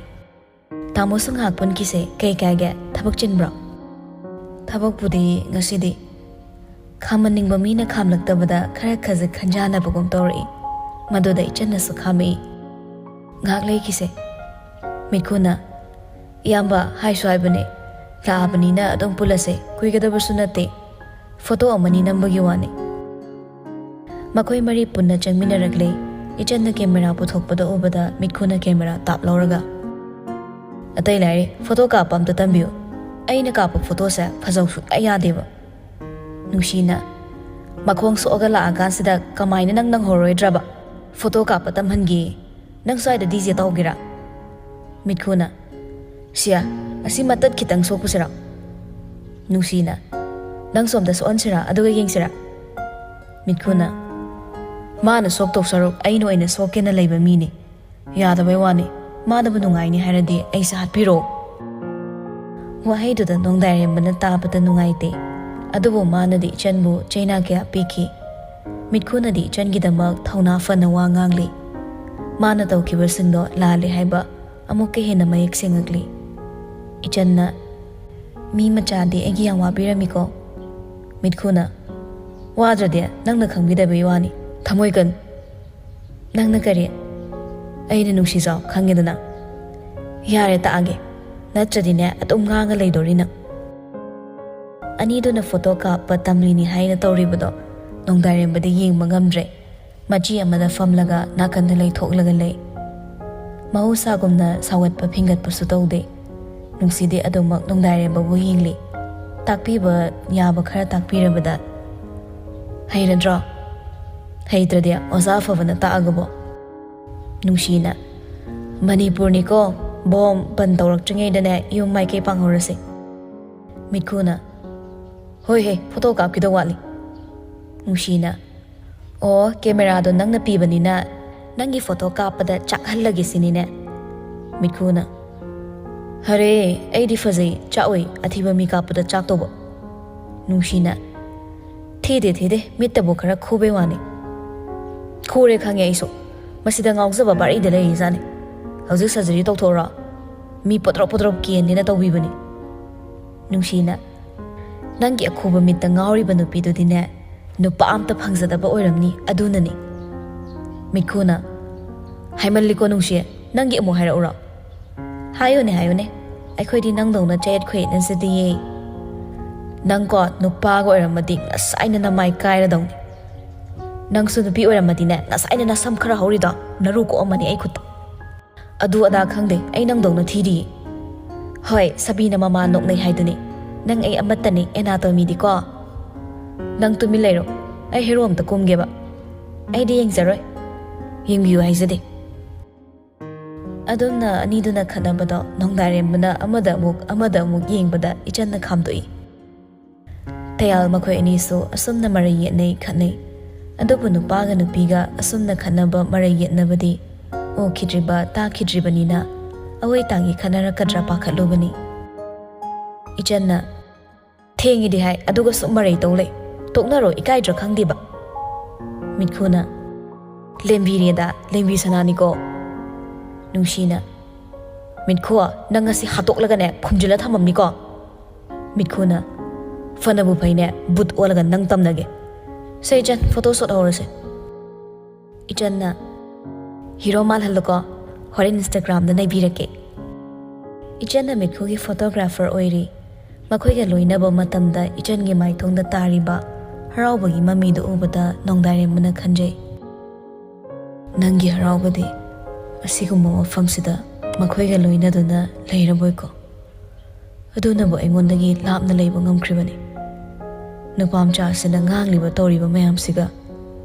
"ꯇꯥꯃꯣꯁꯨ ꯉꯥꯏꯍꯥꯛ ꯄꯨꯟꯈꯤꯁꯦ, ꯀꯩ ꯀꯥꯏꯒꯦ? ꯊꯕꯛ ꯆꯤꯟꯕ꯭ꯔꯣ?" "ꯊꯕꯛꯄꯨꯗꯤ ꯉꯁꯤꯗꯤ꯫" ꯈꯥꯝꯍꯟꯅꯤꯡꯕ ꯃꯤꯅ ꯈꯥꯝꯂꯛꯇꯕꯗ ꯈꯔ ꯈꯖꯤꯛ ꯈꯟꯖꯥꯟꯅꯕꯒꯨꯝ ꯇꯧꯔꯛꯏ꯫ ꯃꯗꯨꯗ ꯏꯆꯟꯅꯁꯨ ꯈꯥꯝꯃꯛꯏ꯫ "ꯉꯥꯏꯍꯥꯛ ꯂꯩꯈꯤꯁꯦ꯫" ꯃꯤꯠꯈꯨꯅ, "ꯏꯌꯥꯝꯕ, ꯍꯥꯏꯁꯨ ꯍꯥꯏꯕꯅꯦ, ꯂꯥꯛꯑꯕꯅꯤꯅ ꯑꯗꯨꯝ ꯄꯨꯜꯂꯁꯦ, ꯀꯨꯏꯒꯗꯕꯁꯨ ꯅꯠꯇꯦ, ꯐꯣꯇꯣ ꯑꯃꯅꯤ ꯅꯝꯕꯒꯤ ꯋꯥꯅꯤ꯫" ꯃꯈꯣꯏ ꯃꯔꯤ ꯄꯨꯟꯅ ꯆꯪꯃꯤꯟꯅꯔꯛꯂꯦ꯫ ꯏꯆꯟꯅ ꯀꯦꯃꯦꯔꯥ ꯄꯨꯊꯣꯛꯄꯗ ꯎꯕꯗ ꯃꯤꯠꯈꯨꯅ ꯀꯦꯃꯦꯔꯥ ꯇꯥꯞ ꯂꯧꯔꯒ, "ꯑꯇꯩ ꯂꯥꯏꯔꯤ, ꯐꯣꯇꯣ ꯀꯥꯞꯄ ꯑꯝꯇ ꯇꯝꯕꯤꯌꯨ꯫ ꯑꯩꯅ ꯀꯥꯞꯄ ꯐꯣꯇꯣꯁꯦ ꯐꯖꯧ ꯁꯨꯛꯌꯥ ꯌꯥꯗꯦꯕ꯫" ꯅꯨꯡꯁꯤꯅ, "ꯃꯈꯣꯡ ꯁꯣꯛꯑꯒ ꯂꯥꯛꯑꯀꯥꯟꯁꯤꯗ ꯀꯃꯥꯏꯅ ꯅꯪ ꯅꯪꯍꯧꯔꯣꯏꯗ꯭ꯔꯕ? ꯐꯣꯇꯣ ꯀꯥꯞꯄ ꯇꯝꯍꯟꯒꯦ꯫ ꯅꯪ ꯁ꯭ꯋꯥꯏꯗ ꯗꯤ ꯖꯦ ꯇꯧꯒꯦꯔꯥ?" ꯃꯤꯠꯈꯨꯅ, "ꯁꯤꯌꯥ, ꯑꯁꯤ ꯃꯇꯠ ꯈꯤꯇꯪ ꯁꯣꯛꯄꯁꯤꯔꯣ?" ꯅꯨꯡꯁꯤꯅ, "ꯅꯪ ꯁꯣꯝꯗ ꯁꯣꯛꯍꯟꯁꯤꯔꯥ, ꯑꯗꯨꯒ ꯌꯦꯡꯁꯤꯔꯥ?" ꯃꯤꯠꯈꯨꯅ, "ꯃꯥꯅ ꯁꯣꯛꯇꯧ ꯁꯔꯨꯛ ꯑꯩꯅ ꯑꯣꯏꯅ ꯁꯣꯛꯀꯦꯅ ꯂꯩꯕ ꯃꯤꯅꯤ꯫ ꯌꯥꯗꯕꯩ ꯋꯥꯅꯤ꯫ ꯃꯥꯅꯕꯨ ꯅꯨꯡꯉꯥꯏꯅꯤ ꯍꯥꯏꯔꯗꯤ ꯑꯩꯁꯦ ꯍꯥꯠꯄꯤꯔꯣ꯫" ꯋꯥꯍꯩꯗꯨꯗ ꯅꯣꯡꯗꯥꯏꯔꯦꯝꯕꯅ ꯇꯥꯕꯗ ꯅꯨꯡꯉꯥꯏꯇꯦ꯫ ꯑꯗꯨꯕꯨ ꯃꯥꯅꯗꯤ ꯏꯆꯟꯕꯨ ꯆꯩꯅꯥ ꯀꯌꯥ ꯄꯤꯈꯤ꯫ ꯃꯤꯠꯈꯨꯅꯗꯤ ꯏꯆꯟꯒꯤꯗꯃꯛ ꯊꯧꯅꯥ ꯐꯅ ꯋꯥ ꯉꯥꯡꯂꯤ꯫ ꯃꯥꯅ ꯇꯧꯈꯤꯕꯁꯤꯡꯗꯣ ꯂꯥꯜꯂꯦ ꯍꯥꯏꯕ ꯑꯃꯨꯛꯀ ꯍꯦꯟꯅ ꯃꯌꯦꯛ ꯁꯦꯡꯉꯛꯂꯤ꯫ ꯏꯆꯟꯅ, "ꯃꯤ ꯃꯆꯥꯗꯤ ꯑꯩꯒꯤ ꯌꯥꯝ ꯋꯥꯕꯤꯔꯝꯃꯤꯀꯣ꯫" ꯃꯤꯠꯈꯨꯅ, "ꯋꯥꯗ꯭ꯔꯗꯤ ꯅꯪꯅ ꯈꯪꯕꯤꯗꯕꯩ ꯋꯥꯅꯤ꯫ ꯊꯃꯣꯏ ꯀꯟ꯫ ꯅꯪꯅ ꯀꯔꯤ?" "ꯑꯩꯅ ꯅꯨꯡꯁꯤꯖꯥꯎ ꯈꯪꯉꯦꯗꯅ꯫" "ꯌꯥꯔꯦ, ꯇꯥꯛꯑꯒꯦ꯫ ꯅꯠꯇ꯭ꯔꯗꯤꯅꯦ, ꯑꯗꯨꯝ ꯉꯥꯡꯉ ꯂꯩꯗꯣꯔꯤ ꯅꯪ꯫" ꯑꯅꯤꯗꯨꯅ ꯐꯣꯇꯣ ꯀꯥꯞꯄ ꯇꯝꯂꯤꯅꯤ ꯍꯥꯏꯅ ꯇꯧꯔꯤꯕꯗꯣ ꯅꯣꯡꯗꯥꯏꯔꯦꯝꯕꯗꯤ ꯌꯦꯡꯕ ꯉꯝꯗ꯭ꯔꯦ꯫ ꯃꯆꯤ ꯑꯃꯗ ꯐꯝꯂꯒ ꯅꯥꯀꯟꯗ ꯂꯩꯊꯣꯛꯂꯒ ꯂꯩ꯫ ꯃꯍꯧꯁꯥꯒꯨꯝꯅ ꯁꯥꯎꯒꯠꯄ ꯐꯤꯡꯒꯠꯄꯁꯨ ꯇꯧꯗꯦ꯫ ꯅꯨꯡꯁꯤꯗꯤ ꯑꯗꯨꯃꯛ ꯅꯣꯡꯗꯥꯏꯔꯦꯝꯕꯕꯨ ꯌꯦꯡꯂꯤ꯫ ꯇꯥꯛꯄꯤꯕ ꯌꯥꯕ ꯈꯔ ꯇꯥꯛꯄꯤꯔꯕꯗ, "ꯍꯩꯔꯗ꯭ꯔꯣ? ꯍꯩꯇ꯭ꯔꯗꯤ ꯑꯣꯖꯥ ꯑꯐꯕꯅ ꯇꯥꯛꯑꯒꯕꯣ?" ꯅꯨꯡꯁꯤꯅ, "ꯃꯅꯤꯄꯨꯔꯅꯤꯀꯣ, ꯕꯣꯝ ꯕꯟ ꯇꯧꯔꯛꯇ꯭ꯔꯤꯉꯩꯗꯅꯦ ꯌꯨꯝ ꯃꯥꯏꯀꯩ ꯄꯥꯡꯍꯧꯔꯁꯦ꯫" ꯃꯤꯠꯈꯨꯅ, "ꯍꯣꯏ ꯍꯦ, ꯐꯣꯇꯣ ꯀꯥꯞꯈꯤꯗꯧ ꯋꯥꯠꯂꯤ꯫" ꯅꯨꯡꯁꯤꯅ, "ꯑꯣ, ꯀꯦꯃꯦꯔꯥꯗꯣ ꯅꯪꯅ ꯄꯤꯕꯅꯤꯅ ꯅꯪꯒꯤ ꯐꯣꯇꯣ ꯀꯥꯞꯄꯗ ꯆꯥꯛꯍꯜꯂꯒꯦ ꯁꯤꯅꯤꯅꯦ?" ꯃꯤꯠꯈꯨꯅ, "ꯍꯔꯦ, ꯑꯩꯗꯤ ꯐꯖꯩ, ꯆꯥꯛꯑꯣꯏ, ꯑꯊꯤꯕ ꯃꯤ ꯀꯥꯞꯄꯗ ꯆꯥꯛꯇꯧꯕ꯫" ꯅꯨꯡꯁꯤꯅ, "ꯊꯤꯗꯦ, ꯊꯤꯗꯦ, ꯃꯤꯠꯇꯕꯨ ꯈꯔ ꯈꯨꯕꯩ ꯋꯥꯅꯤ꯫" "ꯈꯨꯔꯦ ꯈꯪꯉꯦ ꯑꯩꯁꯨ꯫ ꯃꯁꯤꯗ ꯉꯥꯎꯖꯕ ꯕꯥꯔꯤꯗ ꯂꯩꯔꯤꯖꯥꯠꯅꯤ꯫ ꯍꯧꯖꯤꯛ ꯁꯔꯖꯔꯤ ꯇꯧꯊꯣꯛꯎꯔꯣ? ꯃꯤ ꯄꯣꯇ꯭ꯔꯣꯞ ꯄꯣꯇ꯭ꯔꯣꯞ ꯀꯦꯟꯅꯤꯅ ꯇꯧꯕꯤꯕꯅꯤ꯫" ꯅꯨꯡꯁꯤꯅ, "ꯅꯪꯒꯤ ꯑꯈꯨꯕ ꯃꯤꯠꯇ ꯉꯥꯎꯔꯤꯕ ꯅꯨꯄꯤꯗꯨꯗꯤꯅꯦ, ꯅꯨꯄꯥ ꯑꯝꯇ ꯐꯪꯖꯗꯕ ꯑꯣꯏꯔꯝꯅꯤ, ꯑꯗꯨꯅꯅꯤ꯫" ꯃꯤꯠꯈꯨꯅ, "ꯍꯥꯏꯃꯜꯂꯤꯀꯣ ꯅꯨꯡꯁꯤ, ꯅꯪꯒꯤ ꯑꯃꯨꯛ ꯍꯥꯏꯔꯛꯎꯔꯣ?" "ꯍꯥꯏꯌꯨꯅꯦ, ꯍꯥꯏꯌꯨꯅꯦ, ꯑꯩꯈꯣꯏꯗꯤ ꯅꯪꯗꯧꯅ ꯆꯌꯦꯠ ꯈꯣꯏꯌꯦꯠꯅꯖꯗꯤꯌꯦ꯫ ꯅꯪꯀꯣ ꯅꯨꯄꯥꯒ ꯑꯣꯏꯔꯝꯃꯗꯤ ꯉꯁꯥꯏꯅ ꯅꯃꯥꯏ ꯀꯥꯏꯔꯗꯧꯅꯤ꯫ ꯅꯪꯁꯨ ꯅꯨꯄꯤ ꯑꯣꯏꯔꯝꯃꯗꯤꯅꯦ ꯉꯁꯥꯏꯅ ꯅꯁꯝ ꯈꯔ ꯍꯧꯔꯤꯗꯣ ꯅꯔꯨ ꯀꯣꯛꯑꯝꯃꯅꯤ ꯑꯩ ꯈꯨꯠꯇ꯫ ꯑꯗꯨ ꯑꯗꯥ ꯈꯪꯗꯦ, ꯑꯩ ꯅꯪꯗꯧꯅ ꯊꯤꯗꯤꯌꯦ꯫ ꯍꯣꯏ, ꯁꯥꯕꯤꯅ ꯃꯃꯥ ꯅꯣꯛꯅꯩ ꯍꯥꯏꯗꯨꯅꯤ꯫ ꯅꯪ ꯑꯩ ꯑꯃꯠꯇꯅꯤ, ꯑꯦꯅꯥꯇꯣꯃꯤꯗꯤꯀꯣ꯫" "ꯅꯪ ꯇꯨꯃꯤꯟ ꯂꯩꯔꯣ, ꯑꯩ ꯍꯦꯔꯣ ꯑꯝꯇ ꯀꯨꯝꯒꯦꯕ꯫" "ꯑꯩꯗꯤ ꯌꯦꯡꯖꯔꯣꯏ꯫" "ꯌꯦꯡꯕꯤꯌꯨ ꯍꯥꯏꯖꯗꯦ꯫" ꯑꯗꯨꯝꯅ ꯑꯅꯤꯗꯨꯅ ꯈꯠꯅꯕꯗꯣ ꯅꯣꯡꯗꯥꯏꯔꯦꯝꯕꯅ ꯑꯃꯗ ꯑꯃꯨꯛ ꯑꯃꯗ ꯑꯃꯨꯛ ꯌꯦꯡꯕꯗ ꯏꯆꯟꯅ ꯈꯥꯝꯗꯣꯛꯏ꯫ ꯇꯌꯥꯜ ꯃꯈꯣꯏ ꯑꯅꯤꯁꯨ ꯑꯁꯨꯝꯅ ꯃꯔꯩ ꯌꯦꯠꯅꯩ, ꯈꯠꯅꯩ꯫ ꯑꯗꯨꯕꯨ ꯅꯨꯄꯥꯒ ꯅꯨꯄꯤꯒ ꯑꯁꯨꯝꯅ ꯈꯠꯅꯕ ꯃꯔꯩ ꯌꯦꯠꯅꯕꯗꯤ ꯎꯈꯤꯗ꯭ꯔꯤꯕ, ꯇꯥꯈꯤꯗ꯭ꯔꯤꯕꯅꯤꯅ ꯑꯋꯣꯏ ꯇꯥꯒꯤ ꯈꯠꯅꯔꯛꯀꯗ꯭ꯔꯥ ꯄꯥꯈꯠꯂꯨꯕꯅꯤ꯫ ꯏꯆꯟꯅ, "ꯊꯦꯡꯉꯤꯗꯤ ꯍꯥꯏ, ꯑꯗꯨꯒ ꯁꯨꯝ ꯃꯔꯩ ꯇꯧ ꯂꯩ꯫ ꯇꯣꯛꯅꯔꯣ, ꯏꯀꯥꯏꯗ꯭ꯔꯥ ꯈꯪꯗꯦꯕ꯫" ꯃꯤꯠꯈꯨꯅ, "ꯂꯦꯝꯕꯤꯔꯦꯗ, ꯂꯦꯝꯕꯤ ꯁꯅꯥꯅꯤꯀꯣ꯫" ꯅꯨꯡꯁꯤꯅ, "ꯃꯤꯠꯈꯨ, ꯅꯪ ꯉꯁꯤ ꯍꯥꯠꯇꯣꯛꯂꯒꯅꯦ ꯐꯨꯝꯖꯤꯜꯂ ꯊꯝꯃꯝꯅꯤꯀꯣ꯫" ꯃꯤꯠꯈꯨꯅ, "ꯐꯅꯕꯨ ꯐꯩꯅꯦ, ꯕꯨꯠ ꯑꯣꯜꯂꯒ ꯅꯪ ꯇꯝꯅꯒꯦ꯫ ꯁꯦ ꯏꯆꯟ, ꯐꯣꯇꯣ ꯁꯣꯠ ꯍꯧꯔꯁꯦ꯫" ꯏꯆꯟꯅ, "ꯍꯤꯔꯣ ꯃꯥꯜꯍꯜꯂꯨꯀꯣ, ꯍꯣꯔꯦꯟ ꯏꯟꯁꯇꯥꯒ꯭ꯔꯥꯝꯗ ꯅꯩꯕꯤꯔꯛꯀꯦ꯫" ꯏꯆꯟꯅ ꯃꯤꯠꯈꯨꯒꯤ ꯐꯣꯇꯣꯒ꯭ꯔꯥꯐꯔ ꯑꯣꯏꯔꯤ꯫ ꯃꯈꯣꯏꯒ ꯂꯣꯏꯅꯕ ꯃꯇꯝꯗ ꯏꯆꯟꯒꯤ ꯃꯥꯏꯊꯣꯡꯗ ꯇꯥꯔꯤꯕ ꯍꯔꯥꯎꯕꯒꯤ ꯃꯃꯤꯗꯨ ꯎꯕꯗ ꯅꯣꯡꯗꯥꯏꯔꯦꯝꯕꯅ ꯈꯟꯖꯩ, "ꯅꯪꯒꯤ ꯍꯔꯥꯎꯕꯗꯤ ꯑꯁꯤꯒꯨꯝꯕ ꯃꯐꯝꯁꯤꯗ ꯃꯈꯣꯏꯒ ꯂꯣꯏꯅꯗꯨꯅ ꯂꯩꯔꯕꯣꯏꯀꯣ? ꯑꯗꯨꯅꯕꯨ ꯑꯩꯉꯣꯟꯗꯒꯤ ꯂꯥꯞꯅ ꯂꯩꯕ ꯉꯝꯈ꯭ꯔꯤꯕꯅꯤ꯫ ꯅꯨꯄꯥ ꯃꯆꯥ ꯑꯁꯤꯅ ꯉꯥꯡꯂꯤꯕ ꯇꯧꯔꯤꯕ ꯃꯌꯥꯝꯁꯤꯒ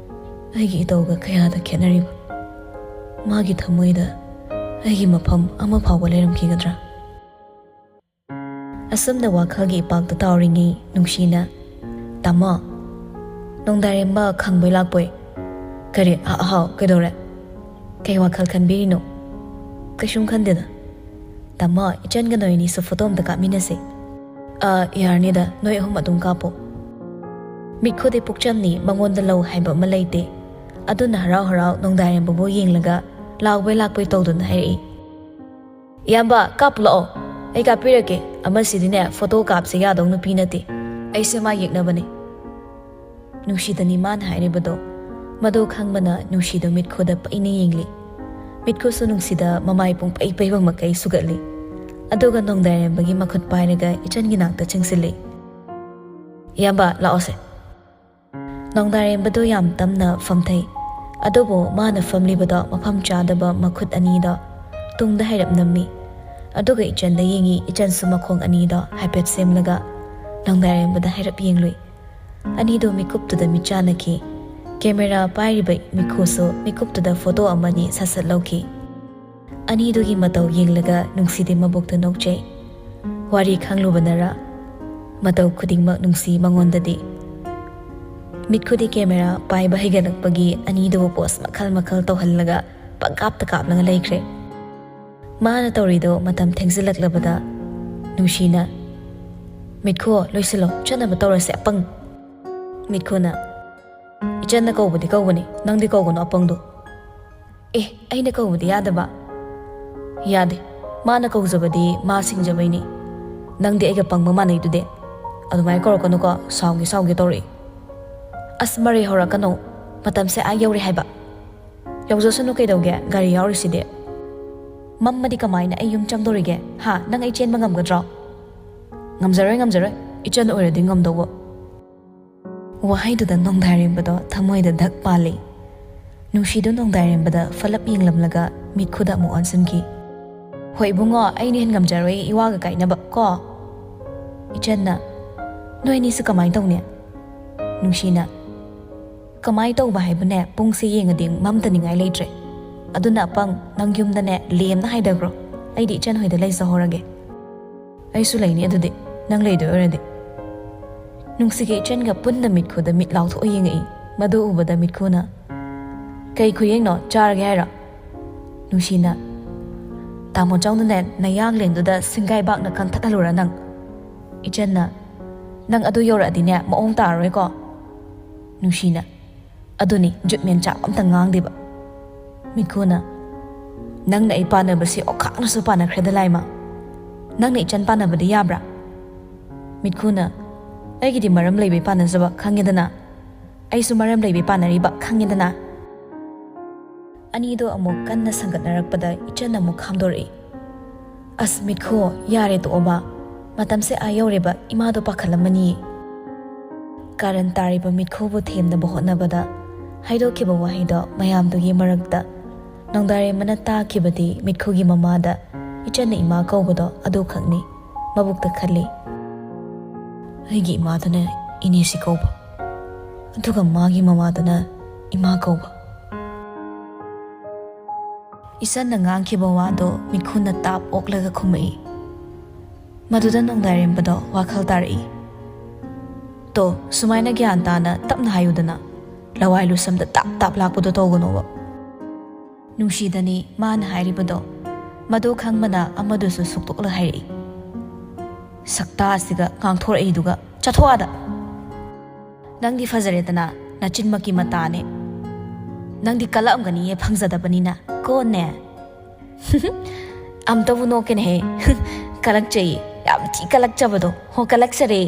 ꯑꯩꯒꯤ ꯏꯇꯧꯒ ꯀꯌꯥꯗ ꯈꯦꯠꯅꯔꯤꯕ? ꯃꯥꯒꯤ ꯊꯃꯣꯏꯗ ꯑꯩꯒꯤ ꯃꯐꯝ ꯑꯃ ꯐꯥꯎꯕ ꯂꯩꯔꯝꯈꯤꯒꯗ꯭ꯔꯥ?" ꯑꯁꯨꯝꯅ ꯋꯥꯈꯜꯒꯤ ꯏꯄꯥꯛꯇ ꯇꯥꯎꯔꯤꯉꯩ ꯅꯨꯡꯁꯤꯅ, "ꯇꯥꯃꯣ, ꯅꯣꯡꯗꯥꯏꯔꯦꯝꯕ ꯈꯪꯕꯣꯏ ꯂꯥꯛꯄꯣꯏ?" "ꯀꯔꯤ? ꯍꯥ-, ꯍꯥꯎ, ꯀꯩꯗꯧꯔꯦ? ꯀꯩ ꯋꯥꯈꯜ ꯈꯟꯕꯤꯔꯤꯅꯣ? ꯀꯩꯁꯨꯝ ꯈꯟꯗꯦꯗ꯫ ꯇꯥꯃꯣ, ꯏꯆꯟꯒ ꯅꯣꯏ ꯑꯅꯤꯁꯨ ꯐꯣꯇꯣ ꯑꯝꯇ ꯀꯥꯞꯃꯤꯟꯅꯁꯦ꯫" "ꯑ, ꯌꯥꯔꯅꯤꯗ, ꯅꯣꯏ ꯑꯍꯨꯝ ꯑꯗꯨꯝ ꯀꯥꯞꯄꯣ꯫" ꯃꯤꯠꯈꯨꯗꯤ ꯄꯨꯛꯆꯝꯅꯤ, ꯃꯉꯣꯟꯗ ꯂꯧ ꯍꯥꯏꯕ ꯑꯃ ꯂꯩꯇꯦ꯫ ꯑꯗꯨꯅ ꯍꯔꯥꯎ ꯍꯔꯥꯎ ꯅꯣꯡꯗꯥꯏꯔꯦꯝꯕꯕꯨ ꯌꯦꯡꯂꯒ ꯂꯥꯎꯕꯣꯏ ꯂꯥꯛꯄꯣꯏ ꯇꯧꯗꯨꯅ ꯍꯥꯏꯔꯛꯏ, "ꯏꯌꯥꯝꯕ, ꯀꯥꯞꯄꯨ ꯂꯥꯛꯑꯣ, ꯑꯩ ꯀꯥꯞꯄꯤꯔꯒꯦ꯫ ꯑꯃꯁꯤꯗꯤꯅꯦ, ꯐꯣꯇꯣ ꯀꯥꯞꯁꯦ ꯌꯥꯗꯧ ꯅꯨꯄꯤ ꯅꯠꯇꯦ꯫ ꯑꯩꯁꯦ ꯃꯥ ꯌꯦꯛꯅꯕꯅꯦ꯫" ꯅꯨꯡꯁꯤꯗꯅꯤ ꯃꯥꯅ ꯍꯥꯏꯔꯤꯕꯗꯣ꯫ ꯃꯗꯨ ꯈꯪꯕꯅ ꯅꯨꯡꯁꯤꯗꯨ ꯃꯤꯠꯈꯨꯗ ꯄꯩꯅ ꯌꯦꯡꯂꯤ꯫ ꯃꯤꯠꯈꯨꯁꯨ ꯅꯨꯡꯁꯤꯗ ꯃꯃꯥꯏ ꯄꯨꯡ ꯄꯩ ꯄꯩꯕ ꯃꯈꯩ ꯁꯨꯒꯠꯂꯤ꯫ ꯑꯗꯨꯒ ꯅꯣꯡꯗꯥꯏꯔꯦꯝꯕꯒꯤ ꯃꯈꯨꯠ ꯄꯥꯏꯔꯒ ꯏꯆꯟꯒꯤ ꯅꯥꯛꯇ ꯆꯪꯁꯤꯜꯂꯤ꯫ "ꯏꯌꯥꯝꯕ, ꯂꯥꯛꯑꯣꯁꯦ꯫" ꯅꯣꯡꯗꯥꯏꯔꯦꯝꯕꯗꯣ ꯌꯥꯝ ꯇꯝꯅ ꯐꯝꯊꯩ꯫ ꯑꯗꯨꯕꯨ ꯃꯥꯅ ꯐꯝꯂꯤꯕꯗꯣ ꯃꯐꯝ ꯆꯥꯗꯕ ꯃꯈꯨꯠ ꯑꯅꯤꯗꯣ ꯇꯨꯡꯗ ꯍꯥꯏꯔꯞ ꯅꯝꯃꯤ꯫ ꯑꯗꯨꯒ ꯏꯆꯟꯗ ꯌꯦꯡꯉꯤ, ꯏꯆꯟꯁꯨ ꯃꯈꯣꯡ ꯑꯅꯤꯗꯣ ꯍꯥꯏꯐꯦꯠ ꯁꯦꯝꯂꯒ ꯅꯣꯡꯗꯥꯏꯔꯦꯝꯕꯗ ꯍꯥꯏꯔꯞ ꯌꯦꯡꯂꯨꯏ꯫ ꯑꯅꯤꯗꯣ ꯃꯤꯀꯨꯞꯇꯨꯗ ꯃꯤꯠ ꯆꯥꯟꯅꯈꯤ꯫ ꯀꯦꯃꯦꯔꯥ ꯄꯥꯏꯔꯤꯕ ꯃꯤꯈꯨꯁꯨ ꯃꯤꯀꯨꯞꯇꯨꯗ ꯐꯣꯇꯣ ꯑꯃꯅꯤ ꯁꯠ ꯁꯠ ꯂꯧꯈꯤ꯫ ꯑꯅꯤꯗꯨꯒꯤ ꯃꯇꯧ ꯌꯦꯡꯂꯒ ꯅꯨꯡꯁꯤꯗꯤ ꯃꯕꯨꯛꯇ ꯅꯣꯛꯆꯩ꯫ ꯋꯥꯔꯤ ꯈꯪꯂꯨꯕꯅꯔ? ꯃꯇꯧ ꯈꯨꯗꯤꯡꯃꯛ ꯅꯨꯡꯁꯤ ꯃꯉꯣꯟꯗꯗꯤ꯫ ꯃꯤꯠꯈꯨꯗꯤ ꯀꯦꯃꯦꯔꯥ ꯄꯥꯏꯕ ꯍꯩꯒꯠꯂꯛꯄꯒꯤ ꯑꯅꯤꯗꯨꯕꯨ ꯄꯣꯁ ꯃꯈꯜ ꯃꯈꯜ ꯇꯧꯍꯜꯂꯒ ꯄꯪꯀꯥꯞꯇ ꯀꯥꯞꯂꯒ ꯂꯩꯈ꯭ꯔꯦ꯫ ꯃꯥꯅ ꯇꯧꯔꯤꯗꯣ ꯃꯇꯝ ꯊꯦꯡꯖꯤꯜꯂꯛꯂꯕꯗ ꯅꯨꯡꯁꯤꯅ, "ꯃꯤꯠꯈꯨ, ꯂꯣꯏꯁꯤꯜꯂꯣ, ꯆꯠꯅꯕ ꯇꯧꯔꯁꯦ, ꯑꯄꯪ!" ꯃꯤꯠꯈꯨꯅ, "ꯏꯆꯟꯅ ꯀꯧꯕꯗꯤ ꯀꯧꯕꯅꯤ, ꯅꯪꯗꯤ ꯀꯧꯒꯅꯨ, ꯑꯄꯪꯗꯣ꯫" "ꯑꯦ, ꯑꯩꯅ ꯀꯧꯕꯗꯤ ꯌꯥꯗꯕ?" "ꯌꯥꯗꯦ, ꯃꯥꯅ ꯀꯧꯖꯕꯗꯤ ꯃꯥ ꯁꯤꯡꯖꯕꯩꯅꯤ꯫ ꯅꯪꯗꯤ ꯑꯩꯒ ꯄꯪꯕ ꯃꯥꯟꯅꯩꯗꯨꯗꯤ꯫ ꯑꯗꯨꯃꯥꯏꯅ ꯀꯧꯔꯛꯀꯅꯨꯀꯣ, ꯁꯥꯎꯒꯦ ꯁꯥꯎꯒꯦ ꯇꯧꯔꯛꯏ꯫" "ꯑꯁ, ꯃꯔꯩ ꯍꯧꯔꯛꯀꯅꯨ, ꯃꯇꯝꯁꯦ ꯑꯥ ꯌꯧꯔꯦ ꯍꯥꯏꯕ꯫" "ꯌꯧꯖꯁꯅꯨ ꯀꯩꯗꯧꯒꯦ, ꯒꯥꯔꯤ ꯌꯥꯎꯔꯤꯁꯤꯗꯤ꯫" "ꯃꯝꯃꯗꯤ ꯀꯃꯥꯏꯅ ꯑꯩ ꯌꯨꯝ ꯆꯪꯗꯣꯔꯤꯒꯦ? ꯍꯥ, ꯅꯪ ꯑꯩ ꯆꯦꯟꯕ ꯉꯝꯒꯗ꯭ꯔꯣ?" "ꯉꯝꯖꯔꯣꯏ, ꯉꯝꯖꯔꯣꯏ, ꯏꯆꯟ ꯑꯣꯏꯔꯗꯤ ꯉꯝꯗꯧꯕ"꯫ ꯋꯥꯍꯩꯗꯨꯗ ꯅꯣꯡꯗꯥꯏꯔꯦꯝꯕꯗꯣ ꯊꯃꯣꯏꯗ ꯙꯛ ꯄꯥꯜꯂꯤ꯫ ꯅꯨꯡꯁꯤꯗꯨ ꯅꯣꯡꯗꯥꯏꯔꯦꯝꯕꯗ ꯐꯠꯂꯞ ꯌꯦꯡꯂꯝꯂꯒ ꯃꯤꯠꯈꯨꯗ ꯑꯃꯨꯛ ꯑꯣꯟꯁꯤꯟꯈꯤ꯫ "ꯍꯣꯏ ꯏꯕꯨꯡꯉꯣ, ꯑꯩꯅ ꯍꯦꯟ ꯉꯝꯖꯔꯣꯏ ꯏꯋꯥꯒ ꯀꯥꯏꯅꯕ ꯀꯣ"꯫ ꯏꯆꯟꯅ, "ꯅꯣꯏ ꯑꯅꯤꯁꯨ ꯀꯃꯥꯏꯅ ꯇꯧꯅꯤ?" ꯅꯨꯡꯁꯤꯅ, "ꯀꯃꯥꯏ ꯇꯧꯕ ꯍꯥꯏꯕꯨꯅꯦ, ꯄꯨꯡꯁꯦ ꯌꯦꯡꯉꯗꯤ ꯃꯝꯗꯅꯤꯡꯉꯥꯏ ꯂꯩꯇ꯭ꯔꯦ꯫ ꯑꯗꯨꯅ ꯑꯄꯪ, ꯅꯪ ꯌꯨꯝꯗꯅꯦ ꯂꯦꯝꯅ ꯍꯥꯏꯗꯈ꯭ꯔꯣ, ꯑꯩꯗꯤ ꯏꯆꯟ ꯍꯣꯏꯗ ꯂꯩꯖꯍꯧꯔꯒꯦ"꯫ "ꯑꯩꯁꯨ ꯂꯩꯅꯤ ꯑꯗꯨꯗꯤ, ꯅꯪ ꯂꯩꯗꯣꯏ ꯑꯣꯏꯔꯗꯤ"꯫ ꯅꯨꯡꯁꯤꯒ ꯏꯆꯟꯒ ꯄꯨꯟꯅ ꯃꯤꯠꯈꯨꯗ ꯃꯤꯠ ꯂꯥꯎꯊꯣꯛꯑ ꯌꯦꯡꯉꯛꯏ꯫ ꯃꯗꯨ ꯎꯕꯗ ꯃꯤꯠꯈꯨꯅ, "ꯀꯩ ꯈꯨꯌꯦꯡꯅꯣ? ꯆꯥꯔꯒꯦ ꯍꯥꯏꯔꯣ?" ꯅꯨꯡꯁꯤꯅ, "ꯇꯥꯃꯣ ꯆꯧꯅꯅꯦ ꯅꯌꯥꯡꯂꯦꯟꯗꯨꯗ ꯁꯤꯡꯒꯥꯏꯕꯥꯛꯅ ꯀꯟꯊꯠꯍꯜꯂꯨꯔ ꯅꯪ"꯫ ꯏꯆꯟꯅ, "ꯅꯪ ꯑꯗꯨ ꯌꯧꯔꯛꯑꯗꯤꯅꯦ ꯃꯑꯣꯡ ꯇꯥꯔꯔꯣꯏꯀꯣ"꯫ ꯅꯨꯡꯁꯤꯅ, "ꯑꯗꯨꯅꯤ, ꯖꯨꯠꯃꯦꯟ ꯆꯥꯕ ꯑꯝꯇ ꯉꯥꯡꯗꯦꯕ"꯫ ꯃꯤꯠꯈꯨꯅ, "ꯅꯪꯅ ꯑꯩ ꯄꯥꯟꯅꯕꯁꯤ ꯑꯣꯈꯥꯛꯅꯁꯨ ꯄꯥꯟꯅꯈ꯭ꯔꯦꯗ ꯂꯥꯏꯃ꯫ ꯅꯪꯅ ꯏꯆꯟ ꯄꯥꯟꯅꯕꯗꯤ ꯌꯥꯕ꯭ꯔꯥ?" ꯃꯤꯠꯈꯨꯅ, "ꯑꯩꯒꯤꯗꯤ ꯃꯔꯝ ꯂꯩꯕꯩ ꯄꯥꯟꯅꯖꯕ ꯈꯪꯉꯦꯗꯅ꯫ ꯑꯩꯁꯨ ꯃꯔꯝ ꯂꯩꯕꯩ ꯄꯥꯟꯅꯔꯤꯕ ꯈꯪꯉꯦꯗꯅ"꯫ ꯑꯅꯤꯗꯣ ꯑꯃꯨꯛ ꯀꯟꯅ ꯁꯪꯒꯠꯅꯔꯛꯄꯗ ꯏꯆꯟ ꯑꯃꯨꯛ ꯈꯥꯝꯗꯣꯔꯛꯏ꯫ "ꯑꯁ ꯃꯤꯠꯈꯨ, ꯌꯥꯔꯦ ꯇꯣꯛꯑꯣꯕ꯫ ꯃꯇꯝꯁꯦ ꯑꯥ ꯌꯧꯔꯦꯕ, ꯏꯃꯥꯗꯣ ꯄꯥꯈꯠꯂꯝꯃꯅꯤ"꯫ ꯀꯥꯔꯟ ꯇꯥꯔꯤꯕ ꯃꯤꯠꯈꯨꯕꯨ ꯊꯦꯝꯅꯕ ꯍꯣꯠꯅꯕꯗ ꯍꯥꯏꯗꯣꯛꯈꯤꯕ ꯋꯥꯍꯩꯗꯣ ꯃꯌꯥꯝꯗꯨꯒꯤ ꯃꯔꯛꯇ ꯅꯣꯡꯗꯥꯔꯦꯝꯕꯅ ꯇꯥꯈꯤꯕꯗꯤ ꯃꯤꯠꯈꯨꯒꯤ ꯃꯃꯥꯗ ꯏꯆꯟꯅ ꯏꯃꯥ ꯀꯧꯕꯗꯣ ꯑꯗꯨꯈꯛꯅꯤ꯫ ꯃꯕꯨꯛꯇ ꯈꯜꯂꯤ, "ꯑꯩꯒꯤ ꯏꯃꯥꯗꯨꯅ ꯏꯅꯦꯁꯤ ꯀꯧꯕ, ꯑꯗꯨꯒ ꯃꯥꯒꯤ ꯃꯃꯥꯗꯨꯅ ꯏꯃꯥ ꯀꯧꯕ"꯫ ꯏꯆꯟꯅ ꯉꯥꯡꯈꯤꯕ ꯋꯥꯗꯣ ꯃꯤꯠꯈꯨꯅ ꯇꯥꯞ ꯑꯣꯛꯂꯒ ꯈꯨꯝꯃꯛꯏ꯫ ꯃꯗꯨꯗ ꯅꯣꯡꯗꯥꯏꯔꯦꯝꯕꯗꯣ ꯋꯥꯈꯜ ꯇꯥꯔꯛꯏ꯫ "ꯇꯣ, ꯁꯨꯃꯥꯏꯅ ꯒ꯭ꯌꯥꯟ ꯇꯥꯅ ꯇꯞꯅ ꯍꯥꯏꯌꯨꯗꯅ, ꯂꯋꯥꯏ ꯂꯨꯁꯝꯗ ꯇꯥꯞ ꯇꯥꯞ ꯂꯥꯛꯄꯗꯣ ꯇꯧꯒꯅꯣꯕ"꯫ ꯅꯨꯡꯁꯤꯗꯅꯤ ꯃꯥꯅ ꯍꯥꯏꯔꯤꯕꯗꯣ꯫ ꯃꯗꯨ ꯈꯪꯕꯅ ꯑꯃꯗꯨꯁꯨ ꯁꯨꯛꯇꯣꯛꯂ ꯍꯥꯏꯔꯛꯏ꯫ "ꯁꯛꯇꯥꯁꯤꯒ ꯉꯥꯡꯊꯣꯔꯛꯏꯗꯨꯒ, ꯆꯠꯊꯣꯛ ꯑꯥꯗ! ꯅꯪꯗꯤ ꯐꯖꯔꯦꯗꯅ, ꯅꯆꯤꯟꯃꯛꯀꯤ ꯃꯇꯥꯅꯦ꯫ ꯅꯪꯗꯤ ꯀꯜꯂꯛꯑꯝꯒꯅꯤꯌꯦ, ꯐꯪꯖꯗꯕꯅꯤꯅ꯫ ꯀꯣꯟꯅꯦ"꯫ "ꯑꯝꯇꯕꯨ ꯅꯣꯛꯀꯦꯅꯦꯍꯦ"꯫ "ꯀꯜꯂꯛꯆꯩ, ꯌꯥꯝ ꯊꯤ ꯀꯜꯂꯛꯆꯕꯗꯣ꯫ ꯍꯣ, ꯀꯜꯂꯛꯆꯔꯦ"꯫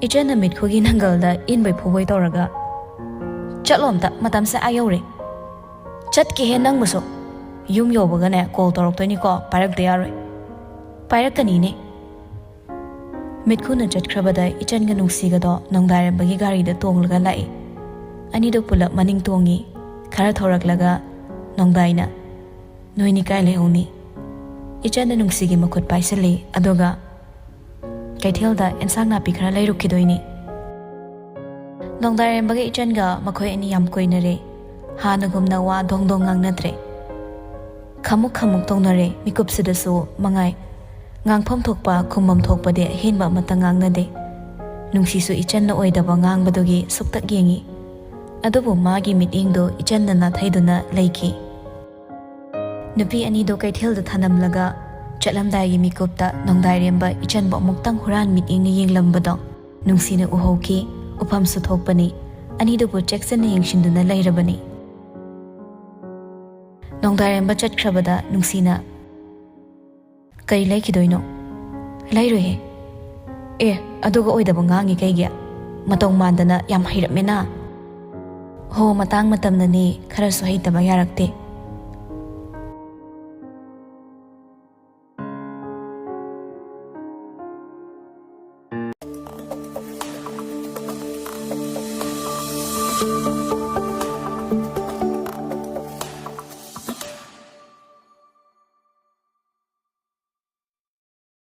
ꯏꯆꯟꯅ ꯃꯤꯠꯈꯨꯒꯤ ꯅꯪꯒꯜꯗ ꯏꯟꯕꯣꯏ ꯐꯨꯕꯣꯏ ꯇꯧꯔꯒ, "ꯆꯠꯂꯣ ꯑꯝꯇ, ꯃꯇꯝꯁꯦ ꯑꯥ ꯌꯧꯔꯦ"꯫ "ꯆꯠꯀꯦꯍꯦ ꯅꯪꯕꯨꯁꯨ꯫ ꯌꯨꯝ ꯌꯧꯕꯒꯅꯦ ꯀꯣꯜ ꯇꯧꯔꯛꯇꯣꯏꯅꯤꯀꯣ, ꯄꯥꯏꯔꯛꯇ ꯌꯥꯔꯣꯏ"꯫ "ꯄꯥꯏꯔꯛꯀꯅꯤꯅꯦ"꯫ ꯃꯤꯠꯈꯨꯅ ꯆꯠꯈ꯭ꯔꯕꯗ ꯏꯆꯟꯒ ꯅꯨꯡꯁꯤꯒꯗꯣ ꯅꯣꯡꯗꯥꯏꯔꯦꯝꯕꯒꯤ ꯒꯥꯔꯤꯗ ꯇꯣꯡꯂꯒ ꯂꯥꯛꯏ꯫ ꯑꯅꯤꯗꯨ ꯄꯨꯂꯞ ꯃꯅꯤꯡ ꯇꯣꯡꯉꯤ꯫ ꯈꯔ ꯊꯧꯔꯛꯂꯒ ꯅꯣꯡꯗꯥꯏꯅ, "ꯅꯣꯏꯅꯤ ꯀꯥꯏ ꯂꯩꯍꯧꯅꯤ?" ꯏꯆꯟꯅ ꯅꯨꯡꯁꯤꯒꯤ ꯃꯈꯨꯠ ꯄꯥꯏꯁꯤꯜꯂꯤ, ꯑꯗꯨꯒ, "ꯀꯩꯊꯦꯜꯗ ꯑꯦꯟꯁꯥꯡ ꯅꯥꯄꯤ ꯈꯔ ꯂꯩꯔꯨꯈꯤꯗꯣꯏꯅꯤ꯫" ꯅꯣꯡꯗꯥꯏꯔꯦꯝꯕꯒ ꯏꯆꯟꯒ ꯃꯈꯣꯏ ꯑꯅꯤ ꯌꯥꯝ ꯀꯣꯏꯅꯔꯦ꯫ ꯍꯥꯟꯅꯒꯨꯝꯅ ꯋꯥ ꯗꯣꯡ ꯗꯣꯡ ꯉꯥꯡꯅꯗ꯭ꯔꯦ꯫ ꯈꯃꯨꯛ ꯈꯃꯨꯛ ꯇꯧꯅꯔꯦ꯫ ꯃꯤꯀꯨꯞꯁꯤꯗꯁꯨ ꯃꯉꯥꯏ꯫ ꯉꯥꯡꯐꯝ ꯊꯣꯛꯄ, ꯈꯨꯝꯐꯝ ꯊꯣꯛꯄꯗꯤ ꯑꯍꯦꯟꯕ ꯑꯃꯠꯇ ꯉꯥꯡꯅꯗꯦ꯫ ꯅꯨꯡꯁꯤꯁꯨ ꯏꯆꯟꯅ ꯑꯣꯏꯗꯕ ꯉꯥꯡꯕꯗꯨꯒꯤ ꯁꯨꯛꯇꯛ ꯌꯦꯡꯉꯤ꯫ ꯑꯗꯨꯕꯨ ꯃꯥꯒꯤ ꯃꯤꯠꯌꯦꯡꯗꯨ ꯏꯆꯟꯅ ꯅꯥꯊꯩꯗꯨꯅ ꯂꯩꯈꯤ꯫ ꯅꯨꯄꯤ ꯑꯅꯤꯗꯨ ꯀꯩꯊꯦꯜꯗ ꯊꯅꯝꯂꯒ ꯆꯠꯂꯝꯗꯥꯏꯒꯤ ꯃꯤꯀꯨꯞꯇ ꯅꯣꯡꯗꯥꯏꯔꯦꯝꯕ ꯏꯆꯟꯕꯨ ꯑꯃꯨꯛꯇꯪ ꯍꯨꯔꯥꯟ ꯃꯤꯠꯌꯦꯡꯅ ꯌꯦꯡꯂꯝꯕꯗꯣ ꯅꯨꯡꯁꯤꯅ ꯎꯍꯧꯈꯤ꯫ ꯎꯐꯝꯁꯨ ꯊꯣꯛꯄꯅꯤ꯫ ꯑꯅꯤꯗꯨꯕꯨ ꯆꯦꯛꯁꯤꯟꯅ ꯌꯦꯡꯁꯤꯟꯗꯨꯅ ꯂꯩꯔꯕꯅꯤ꯫ ꯅꯣꯡꯗꯥꯏꯔꯦꯝꯕ ꯆꯠꯈ꯭ꯔꯕꯗ ꯅꯨꯡꯁꯤꯅ, "ꯀꯔꯤ ꯂꯩꯈꯤꯗꯣꯏꯅꯣ?" "ꯂꯩꯔꯣꯏꯍꯦ꯫ ꯑꯦ, ꯑꯗꯨꯒ ꯑꯣꯏꯗꯕ ꯉꯥꯡꯉꯤ ꯀꯩꯒꯤ? ꯃꯇꯧ ꯃꯥꯟꯗꯅ ꯌꯥꯝ ꯍꯩꯔꯝꯃꯦꯅ꯫" "ꯍꯣ, ꯃꯇꯥꯡ ꯃꯇꯝꯅꯅꯤ, ꯈꯔꯁꯨ ꯍꯩꯇꯕ ꯌꯥꯔꯛꯇꯦ꯫"